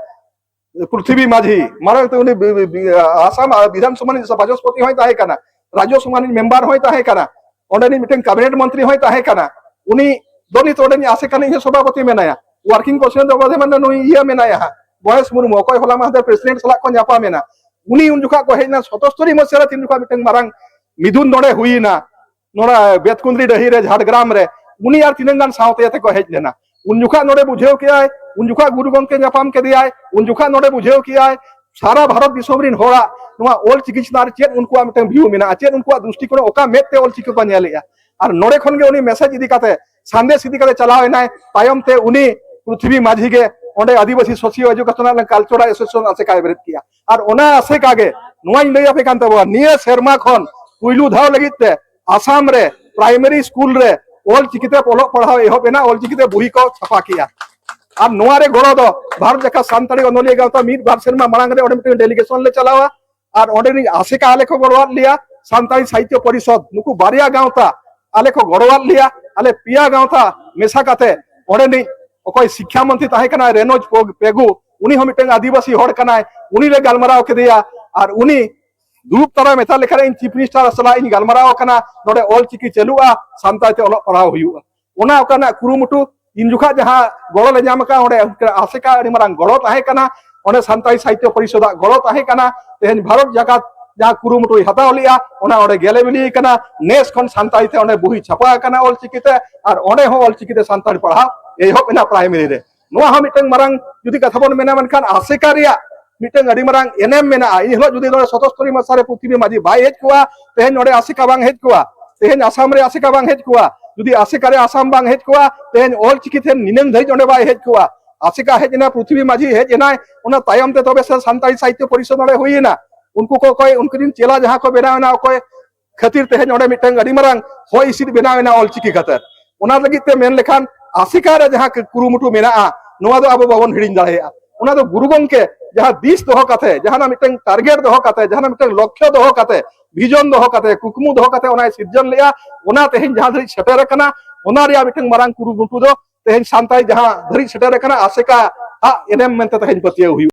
ᱯᱨᱤᱛᱷᱤᱵᱤ ᱢᱟᱹᱡᱷᱤ, ᱢᱟᱨᱟᱝ ᱛᱮ ᱩᱱᱤ ᱵᱤ-, ᱵᱤ-, ᱵᱤ-, ᱟᱥᱟᱢ ᱵᱤᱫᱷᱟᱱ ᱥᱚᱵᱷᱟ ᱨᱤᱱᱤᱡ ᱵᱟᱪᱚᱥᱯᱚᱛᱤ ᱦᱚᱸᱭ ᱛᱟᱦᱮᱸ ᱠᱟᱱᱟ, ᱨᱟᱡᱽᱡᱚ ᱥᱚᱵᱷᱟ ᱨᱤᱱᱤᱡ ᱢᱮᱢᱵᱟᱨ ᱦᱚᱸᱭ ᱛᱟᱦᱮᱸ ᱠᱟᱱᱟ, ᱚᱸᱰᱮᱱᱤᱡ ᱢᱤᱫᱴᱟᱝ ᱠᱟᱵᱤᱱᱮᱴ ᱢᱚᱱᱛᱨᱤ ᱦᱚᱸᱭ ᱛᱟᱦᱮᱸ ᱠᱟᱱᱟ᱾ ᱩᱱᱤ ᱫᱚ ᱱᱤᱛ ᱚᱸᱰᱮᱱᱤᱡ ᱟᱥᱮᱠᱟ ᱨᱤᱱᱤᱡ ᱦᱚᱸ ᱥᱚᱵᱷᱟᱯᱚᱛᱤ ᱢᱮᱱᱟᱭᱟ᱾ ᱣᱟᱨᱠᱤᱝ ᱯᱨᱮᱥᱤᱰᱮᱱᱴ ᱫᱚ ᱵᱚᱨᱛᱚᱢᱟᱱ ᱫᱚ ᱱᱩᱭ ᱤᱭᱟᱹ ᱢᱮᱱᱟᱭᱟ ᱦᱟᱸᱜ, ᱵᱚᱭᱮᱥ ᱢᱩᱨᱢᱩ, ᱚᱠᱚᱭ ᱦᱚᱞᱟ ᱢᱟᱦᱫᱮᱨ ᱯᱨᱮᱥᱤᱰᱮᱱᱴ ᱥᱟᱞᱟᱜ ᱠᱚ ᱧᱟᱯᱟᱢ ᱮᱱᱟ᱾ ᱩᱱᱤ ᱩᱱ ᱡᱚᱠᱷᱟᱜ ᱠᱚ ᱦᱮᱡ ᱮᱱᱟ, ᱥᱚᱛᱚᱥᱛᱚᱨᱤ ᱢᱚᱥᱤᱦᱟ ᱨᱮ ᱛᱤᱱ ᱡᱚᱠᱷᱟᱜ ᱢᱤᱫᱴᱟᱝ ᱢᱟᱨᱟᱝ ᱢᱤᱫᱩᱱ ᱱᱚᱰᱮ ᱦᱩᱭᱮᱱᱟ, ᱱᱚᱰᱮ ᱵᱮᱛᱠᱩᱸᱫᱽᱨᱤ ᱰᱟᱹᱦᱤ ᱨᱮ ᱡᱷᱟᱲᱜᱨᱟᱢ ᱨᱮ, ᱩᱱᱤ ᱟᱨ ᱛᱤᱱᱟᱹᱜ ᱜᱟᱱ ᱥᱟᱶᱛᱮ ᱟᱛᱮ ᱠᱚ ᱦᱮᱡ ᱞᱮᱱᱟ᱾ ᱩᱱ ᱡᱚᱠᱷᱟᱜ ᱱᱚᱰᱮ ᱵᱩᱡᱷᱟᱹᱣ ᱠᱮᱜᱼᱟᱭ ᱩᱱ ᱡᱚᱠᱷᱟ ᱜᱩᱨᱩ ᱜᱚᱢᱠᱮ ᱧᱟᱯᱟᱢ ᱠᱮᱫᱮᱭᱟᱭ, ᱩᱱ ᱡᱚᱠᱷᱟ ᱱᱚᱰᱮ ᱵᱩᱡᱷᱟᱹᱣ ᱠᱮᱫᱟᱭ ᱥᱟᱨᱟ ᱵᱷᱟᱨᱚᱛ ᱫᱤᱥᱚᱢ ᱨᱤᱱ ᱦᱚᱲᱟᱜ ᱱᱚᱣᱟ ᱚᱞ ᱪᱤᱠᱤ ᱪᱮᱛᱟᱱ ᱨᱮ ᱪᱮᱫ ᱩᱱᱠᱩᱣᱟᱜ ᱢᱤᱫᱴᱟᱝ ᱵᱷᱤᱭᱩ ᱢᱮᱱᱟᱜᱼᱟ, ᱪᱮᱫ ᱩᱱᱠᱩᱣᱟᱜ ᱫᱨᱤᱥᱴᱤᱠᱳᱬ, ᱚᱠᱟ ᱢᱮᱫ ᱛᱮ ᱚᱞ ᱪᱤᱠᱤ ᱠᱚ ᱧᱮᱞᱮᱜᱼᱟ᱾ ᱟᱨ ᱱᱚᱰᱮ ᱠᱷᱚᱱ ᱜᱮ ᱩᱱᱤ ᱢᱮᱥᱮᱡᱽ ᱤᱫᱤ ᱠᱟᱛᱮ, ᱥᱟᱸᱫᱮᱥ ᱤᱫᱤ ᱠᱟᱛᱮ ᱪᱟᱞᱟᱣ ᱮᱱᱟᱭ᱾ ᱛᱟᱭᱚᱢ ᱛᱮ ᱩᱱᱤ ᱯᱨᱤᱛᱷᱤᱵᱤ ᱢᱟᱹᱡᱷᱤ ᱜᱮ ᱚᱸᱰᱮ ᱟᱹᱫᱤᱵᱟᱹᱥᱤ ᱥᱳᱥᱤᱭᱳ ᱮᱡᱩᱠᱮᱥᱚᱱᱟᱞ ᱠᱟᱞᱪᱟᱨᱟᱞ ᱮᱥᱳᱥᱤᱭᱮᱥᱚᱱ ᱟᱥᱮᱠᱟᱭ ᱵᱮᱨᱮᱫ ᱠᱮᱜᱼᱟ᱾ ᱟᱨ ᱚᱱᱟ ᱟᱥᱮᱠᱟ ᱜᱮ ᱱᱚᱣᱟᱧ ᱞᱟᱹᱭ ᱟᱯᱮ ᱠᱟᱱ ᱛᱟᱵᱚᱱᱟ, ᱱᱤᱭᱟᱹ ᱥᱮᱨᱢᱟ ᱠᱷᱚᱱ ᱯᱩᱭᱞᱩ ᱫᱷᱟᱣ ᱞᱟᱹᱜᱤᱫ ᱛᱮ ᱟᱥᱟᱢ ᱨᱮ ᱯᱨᱟᱭᱢᱟᱨᱤ ᱥᱠᱩᱞ ᱨᱮ ᱚᱞ ᱪᱤᱠᱤᱛᱮ ᱚᱞᱚᱜ ᱯᱟᱲᱦᱟᱣ ᱮᱦᱚᱵ ᱮᱱᱟ, ᱚᱞ ᱪᱤᱠᱤᱛᱮ ᱵᱩᱦᱤ ᱠᱚ ᱪᱷᱟᱯᱟ ᱠᱮᱜᱼᱟ᱾ ᱟᱨ ᱱᱚᱣᱟ ᱨᱮ ᱜᱚᱲᱚ ᱫᱚ ᱵᱷᱟᱨᱚᱛ ᱡᱟᱠᱟᱛ ᱥᱟᱱᱛᱟᱲᱤ ᱚᱱᱚᱞᱤᱭᱟᱹ ᱜᱟᱶᱛᱟ ᱢᱤᱫ ᱵᱟᱨ ᱥᱮᱨᱢᱟ ᱢᱟᱲᱟᱝ ᱨᱮ ᱚᱸᱰᱮ ᱢᱤᱫᱴᱟᱝ ᱰᱮᱞᱤᱜᱮᱥᱚᱱ ᱞᱮ ᱪᱟᱞᱟᱣᱟ᱾ ᱟᱨ ᱚᱸᱰᱮᱱᱤᱡ ᱟᱥᱮᱠᱟ ᱟᱞᱮ ᱠᱚ ᱜᱚᱲᱚᱣᱟᱫ ᱞᱮᱭᱟ, ᱥᱟᱱᱛᱟᱲᱤ ᱥᱟᱦᱤᱛᱭᱚ ᱯᱚᱨᱤᱥᱚᱫᱽ, ᱱᱩᱠᱩ ᱵᱟᱨᱭᱟ ᱜᱟᱶᱛᱟ ᱟᱞᱮ ᱠᱚ ᱜᱚᱲᱚᱣᱟᱫ ᱞᱮᱭᱟ᱾ ᱟᱞᱮ ᱯᱮᱭᱟ ᱜᱟᱶᱛᱟ ᱢᱮᱥᱟ ᱠᱟᱛᱮ ᱚᱸᱰᱮᱱᱤᱡ ᱚᱠᱚᱭ ᱥᱤᱠᱠᱷᱟ ᱢᱚᱱᱛᱨᱤ ᱛᱟᱦᱮᱸ ᱠᱟᱱᱟᱭ ᱨᱮᱱᱚᱡᱽ ᱯᱚᱜ-, ᱯᱮᱜᱩ, ᱩᱱᱤ ᱦᱚᱸ ᱢᱤᱫᱴᱟᱝ ᱟᱹᱫᱤᱵᱟᱹᱥᱤ ᱦᱚᱲ ᱠᱟᱱᱟᱭ, ᱩᱱᱤ ᱞᱮ ᱜᱟᱞᱢᱟᱨᱟᱣ ᱠᱮᱫᱮᱭᱟ᱾ ᱟᱨ ᱩᱱᱤ ᱫᱩᱲᱩᱵ ᱛᱟᱨᱟ ᱢᱮᱛᱟ ᱞᱮᱠᱷᱟᱱ ᱤᱧ ᱪᱤᱯ ᱢᱤᱱᱤᱥᱴᱟᱨ ᱥᱟᱞᱟᱜ ᱤᱧ ᱜᱟᱞᱢᱟᱨᱟᱣ ᱟᱠᱟᱱᱟ, ᱱᱚᱰᱮ ᱚᱞ ᱪᱤᱠᱤ ᱪᱟᱹᱞᱩᱜᱼᱟ, ᱥᱟᱱᱛᱟᱲ ᱛᱮ ᱚᱞᱚᱜ ᱯᱟᱲᱦᱟᱣ ᱦᱩᱭᱩᱜᱼᱟ᱾ ᱚᱱᱟ ᱚᱠᱟᱱᱟᱜ ᱠᱩᱨᱩᱢᱩᱴᱩ ᱤᱧ ᱡᱚᱠᱷᱟ ᱡᱟᱦᱟᱸ ᱜᱚᱲᱚ ᱞᱮ ᱧᱟᱢ ᱟᱠᱟᱫᱼᱟ, ᱚᱸᱰᱮ ᱟᱥᱮᱠᱟ ᱟᱹᱰᱤ ᱢᱟᱨᱟᱝ ᱜᱚᱲᱚ ᱛᱟᱦᱮᱸ ᱠᱟᱱᱟ, ᱚᱸᱰᱮ ᱥᱟᱱᱛᱟᱲᱤ ᱥᱟᱦᱤᱛᱭᱚ ᱯᱚᱨᱤᱥᱚᱫᱟᱜ ᱜᱚᱲᱚ ᱛᱟᱦᱮᱸ ᱠᱟᱱᱟ᱾ ᱛᱮᱦᱮᱧ ᱵᱷᱟᱨᱚᱛ ᱡᱟᱠᱟᱛ ᱡᱟᱦᱟᱸ ᱠᱩᱨᱩᱢᱩᱴᱩᱭ ᱦᱟᱛᱟᱣ ᱞᱮᱜᱼᱟ, ᱚᱱᱟ ᱚᱸᱰᱮ ᱜᱮᱞᱮ ᱵᱤᱞᱤ ᱟᱠᱟᱱᱟ᱾ ᱱᱮᱥ ᱠᱷᱚᱱ ᱥᱟᱱᱛᱟᱲᱤ ᱛᱮ ᱚᱸᱰᱮ ᱵᱩᱦᱤ ᱪᱷᱟᱯᱟ ᱟᱠᱟᱱᱟ ᱚᱞ ᱪᱤᱠᱤᱛᱮ, ᱟᱨ ᱚᱸᱰᱮ ᱦᱚᱸ ᱚᱞ ᱪᱤᱠᱤᱛᱮ ᱥᱟᱱᱛᱟᱲᱤ ᱯᱟᱲᱦᱟᱣ ᱮᱦᱚᱵ ᱮᱱᱟ ᱯᱨᱟᱭᱢᱟᱨᱤ ᱨᱮ᱾ ᱱᱚᱣᱟ ᱦᱚᱸ ᱢᱤᱫᱴᱟᱝ ᱢᱟᱨᱟᱝ ᱡᱩᱫᱤ ᱠᱟᱛᱷᱟ ᱵᱚᱱ ᱢᱮᱱᱟ, ᱢᱮᱱᱠᱷᱟᱱ ᱟᱥᱮᱠᱟ ᱨᱮᱭᱟᱜ ᱢᱤᱫᱴᱟᱝ ᱟᱹᱰᱤ ᱢᱟᱨᱟᱝ ᱮᱱᱮᱢ ᱢᱮᱱᱟᱜᱼᱟ᱾ ᱤᱱ ᱦᱤᱞᱳᱜ ᱡᱩᱫᱤ ᱱᱚᱰᱮ ᱥᱚᱛᱚᱥᱛᱚᱨᱤ ᱢᱟᱥᱟ ᱨᱮ ᱯᱨᱤᱛᱷᱤᱵᱤ ᱢᱟᱹᱡᱷᱤ ᱵᱟᱭ ᱦᱮᱡ ᱠᱚᱜᱼᱟ, ᱛᱮᱦᱮᱧ ᱱᱚᱰᱮ ᱟᱥᱮᱠᱟ ᱵᱟᱝ ᱦᱮᱡ ᱠᱚᱜᱼᱟ, ᱛᱮᱦᱮᱧ ᱟᱥᱟᱢ ᱨᱮ ᱟᱥᱮᱠᱟ ᱵᱟᱝ ᱦᱮᱡ ᱠᱚᱜᱼᱟ, ᱡᱩᱫᱤ ᱟᱥᱮᱠᱟ ᱨᱮ ᱟᱥᱟᱢ ᱵᱟᱝ ᱦᱮᱡ ᱠᱚᱜᱼᱟ, ᱛᱮᱦᱮᱧ ᱚᱞ ᱪᱤᱠᱤ ᱴᱷᱮᱱ ᱱᱤᱱᱟᱹᱝ ᱫᱷᱟᱹᱨᱤᱡ ᱚᱸᱰᱮ ᱵᱟᱭ ᱦᱮᱡ ᱠᱚᱜᱼᱟ᱾ ᱟᱥᱮᱠᱟ ᱦᱮᱡ ᱮᱱᱟ, ᱯᱨᱤᱛᱷᱤᱵᱤ ᱢᱟᱹᱡᱷᱤ ᱦᱮᱡ ᱮᱱᱟᱭ, ᱚᱱᱟ ᱛᱟᱭᱚᱢ ᱛᱮ ᱛᱚᱵᱮ ᱥᱮ ᱥᱟᱱᱛᱟᱲᱤ ᱥᱟᱦᱤᱛᱭᱚ ᱯᱚᱨᱤᱥᱚᱫᱽ ᱱᱚᱰᱮ ᱦᱩᱭ ᱮᱱᱟ᱾ ᱩᱱᱠᱩ ᱠᱚ ᱚᱠᱚᱭ, ᱩᱱᱠᱩ ᱨᱤᱱ ᱪᱮᱞᱟ ᱡᱟᱦᱟᱸ ᱠᱚ ᱵᱮᱱᱟᱣ ᱮᱱᱟ, ᱚᱠᱚᱭ ᱠᱷᱟᱹᱛᱤᱨ ᱛᱮᱦᱮᱧ ᱚᱸᱰᱮ ᱢᱤᱫᱴᱟᱝ ᱟᱹᱰᱤ ᱢᱟᱨᱟᱝ ᱦᱚᱭ ᱦᱤᱸᱥᱤᱫ ᱵᱮᱱᱟᱣ ᱮᱱᱟ ᱚᱞ ᱪᱤᱠᱤ ᱠᱷᱟᱹᱛᱤᱨ᱾ ᱚᱱᱟ ᱞᱟᱹᱜᱤᱫ ᱛᱮ ᱢᱮᱱ ᱞᱮᱠᱷᱟᱱ ᱟᱥᱮᱠᱟ ᱨᱮ ᱡᱟᱦᱟᱸ ᱠᱩᱨᱩᱢᱩᱴᱩ ᱢᱮᱱᱟᱜᱼᱟ, ᱱᱚᱣᱟ ᱫᱚ ᱟᱵᱚ ᱵᱟᱵᱚᱱ ᱦᱤᱲᱤᱧ ᱫᱟᱲᱮᱭᱟᱜᱼᱟ᱾ ᱚᱱᱟ ᱫᱚ ᱜᱩᱨᱩ ᱜᱚᱢᱠᱮ ᱡᱟᱦᱟᱸ ᱫᱤᱥ ᱫᱚᱦᱚ ᱠᱟᱛᱮ, ᱡᱟᱦᱟᱱᱟᱜ ᱢᱤᱫᱴᱟᱝ ᱴᱟᱨᱜᱮᱴ ᱫᱚᱦᱚ ᱠᱟᱛᱮ, ᱡᱟᱦᱟᱱᱟᱜ ᱢᱤᱫᱴᱟᱝ ᱞᱚᱠᱠᱷᱚ ᱫᱚᱦᱚ ᱠᱟᱛᱮ, ᱵᱷᱤᱡᱚᱱ ᱫᱚᱦᱚ ᱠᱟᱛᱮ, ᱠᱩᱠᱢᱩ ᱫᱚᱦᱚ ᱠᱟᱛᱮ ᱚᱱᱟᱭ ᱥᱤᱨᱡᱚᱱ ᱞᱮᱜᱼᱟ, ᱚᱱᱟ ᱛᱮᱦᱮᱧ ᱡᱟᱦᱟᱸ ᱫᱷᱟᱹᱨᱤᱡ ᱥᱮᱴᱮᱨ ᱟᱠᱟᱱᱟ, ᱚᱱᱟ ᱨᱮᱭᱟᱜ ᱢᱤᱫᱴᱟᱝ ᱢᱟᱨᱟᱝ ᱠᱩᱨᱩᱢᱩᱴᱩ ᱫᱚ ᱛᱮᱦᱮᱧ ᱥᱟᱱᱛᱟᱲ ᱡᱟᱦᱟᱸ ᱫᱷᱟᱹᱨᱤᱡ ᱥᱮᱴᱮᱨ ᱟᱠᱟᱱᱟ, ᱟᱥᱮᱠᱟ ᱟᱜ ᱮᱱᱮᱢ ᱢᱮᱱᱛᱮ ᱛᱮᱦᱮᱧ ᱯᱟᱹᱛᱭᱟᱹᱣ ᱦᱩᱭᱩᱜᱼᱟ᱾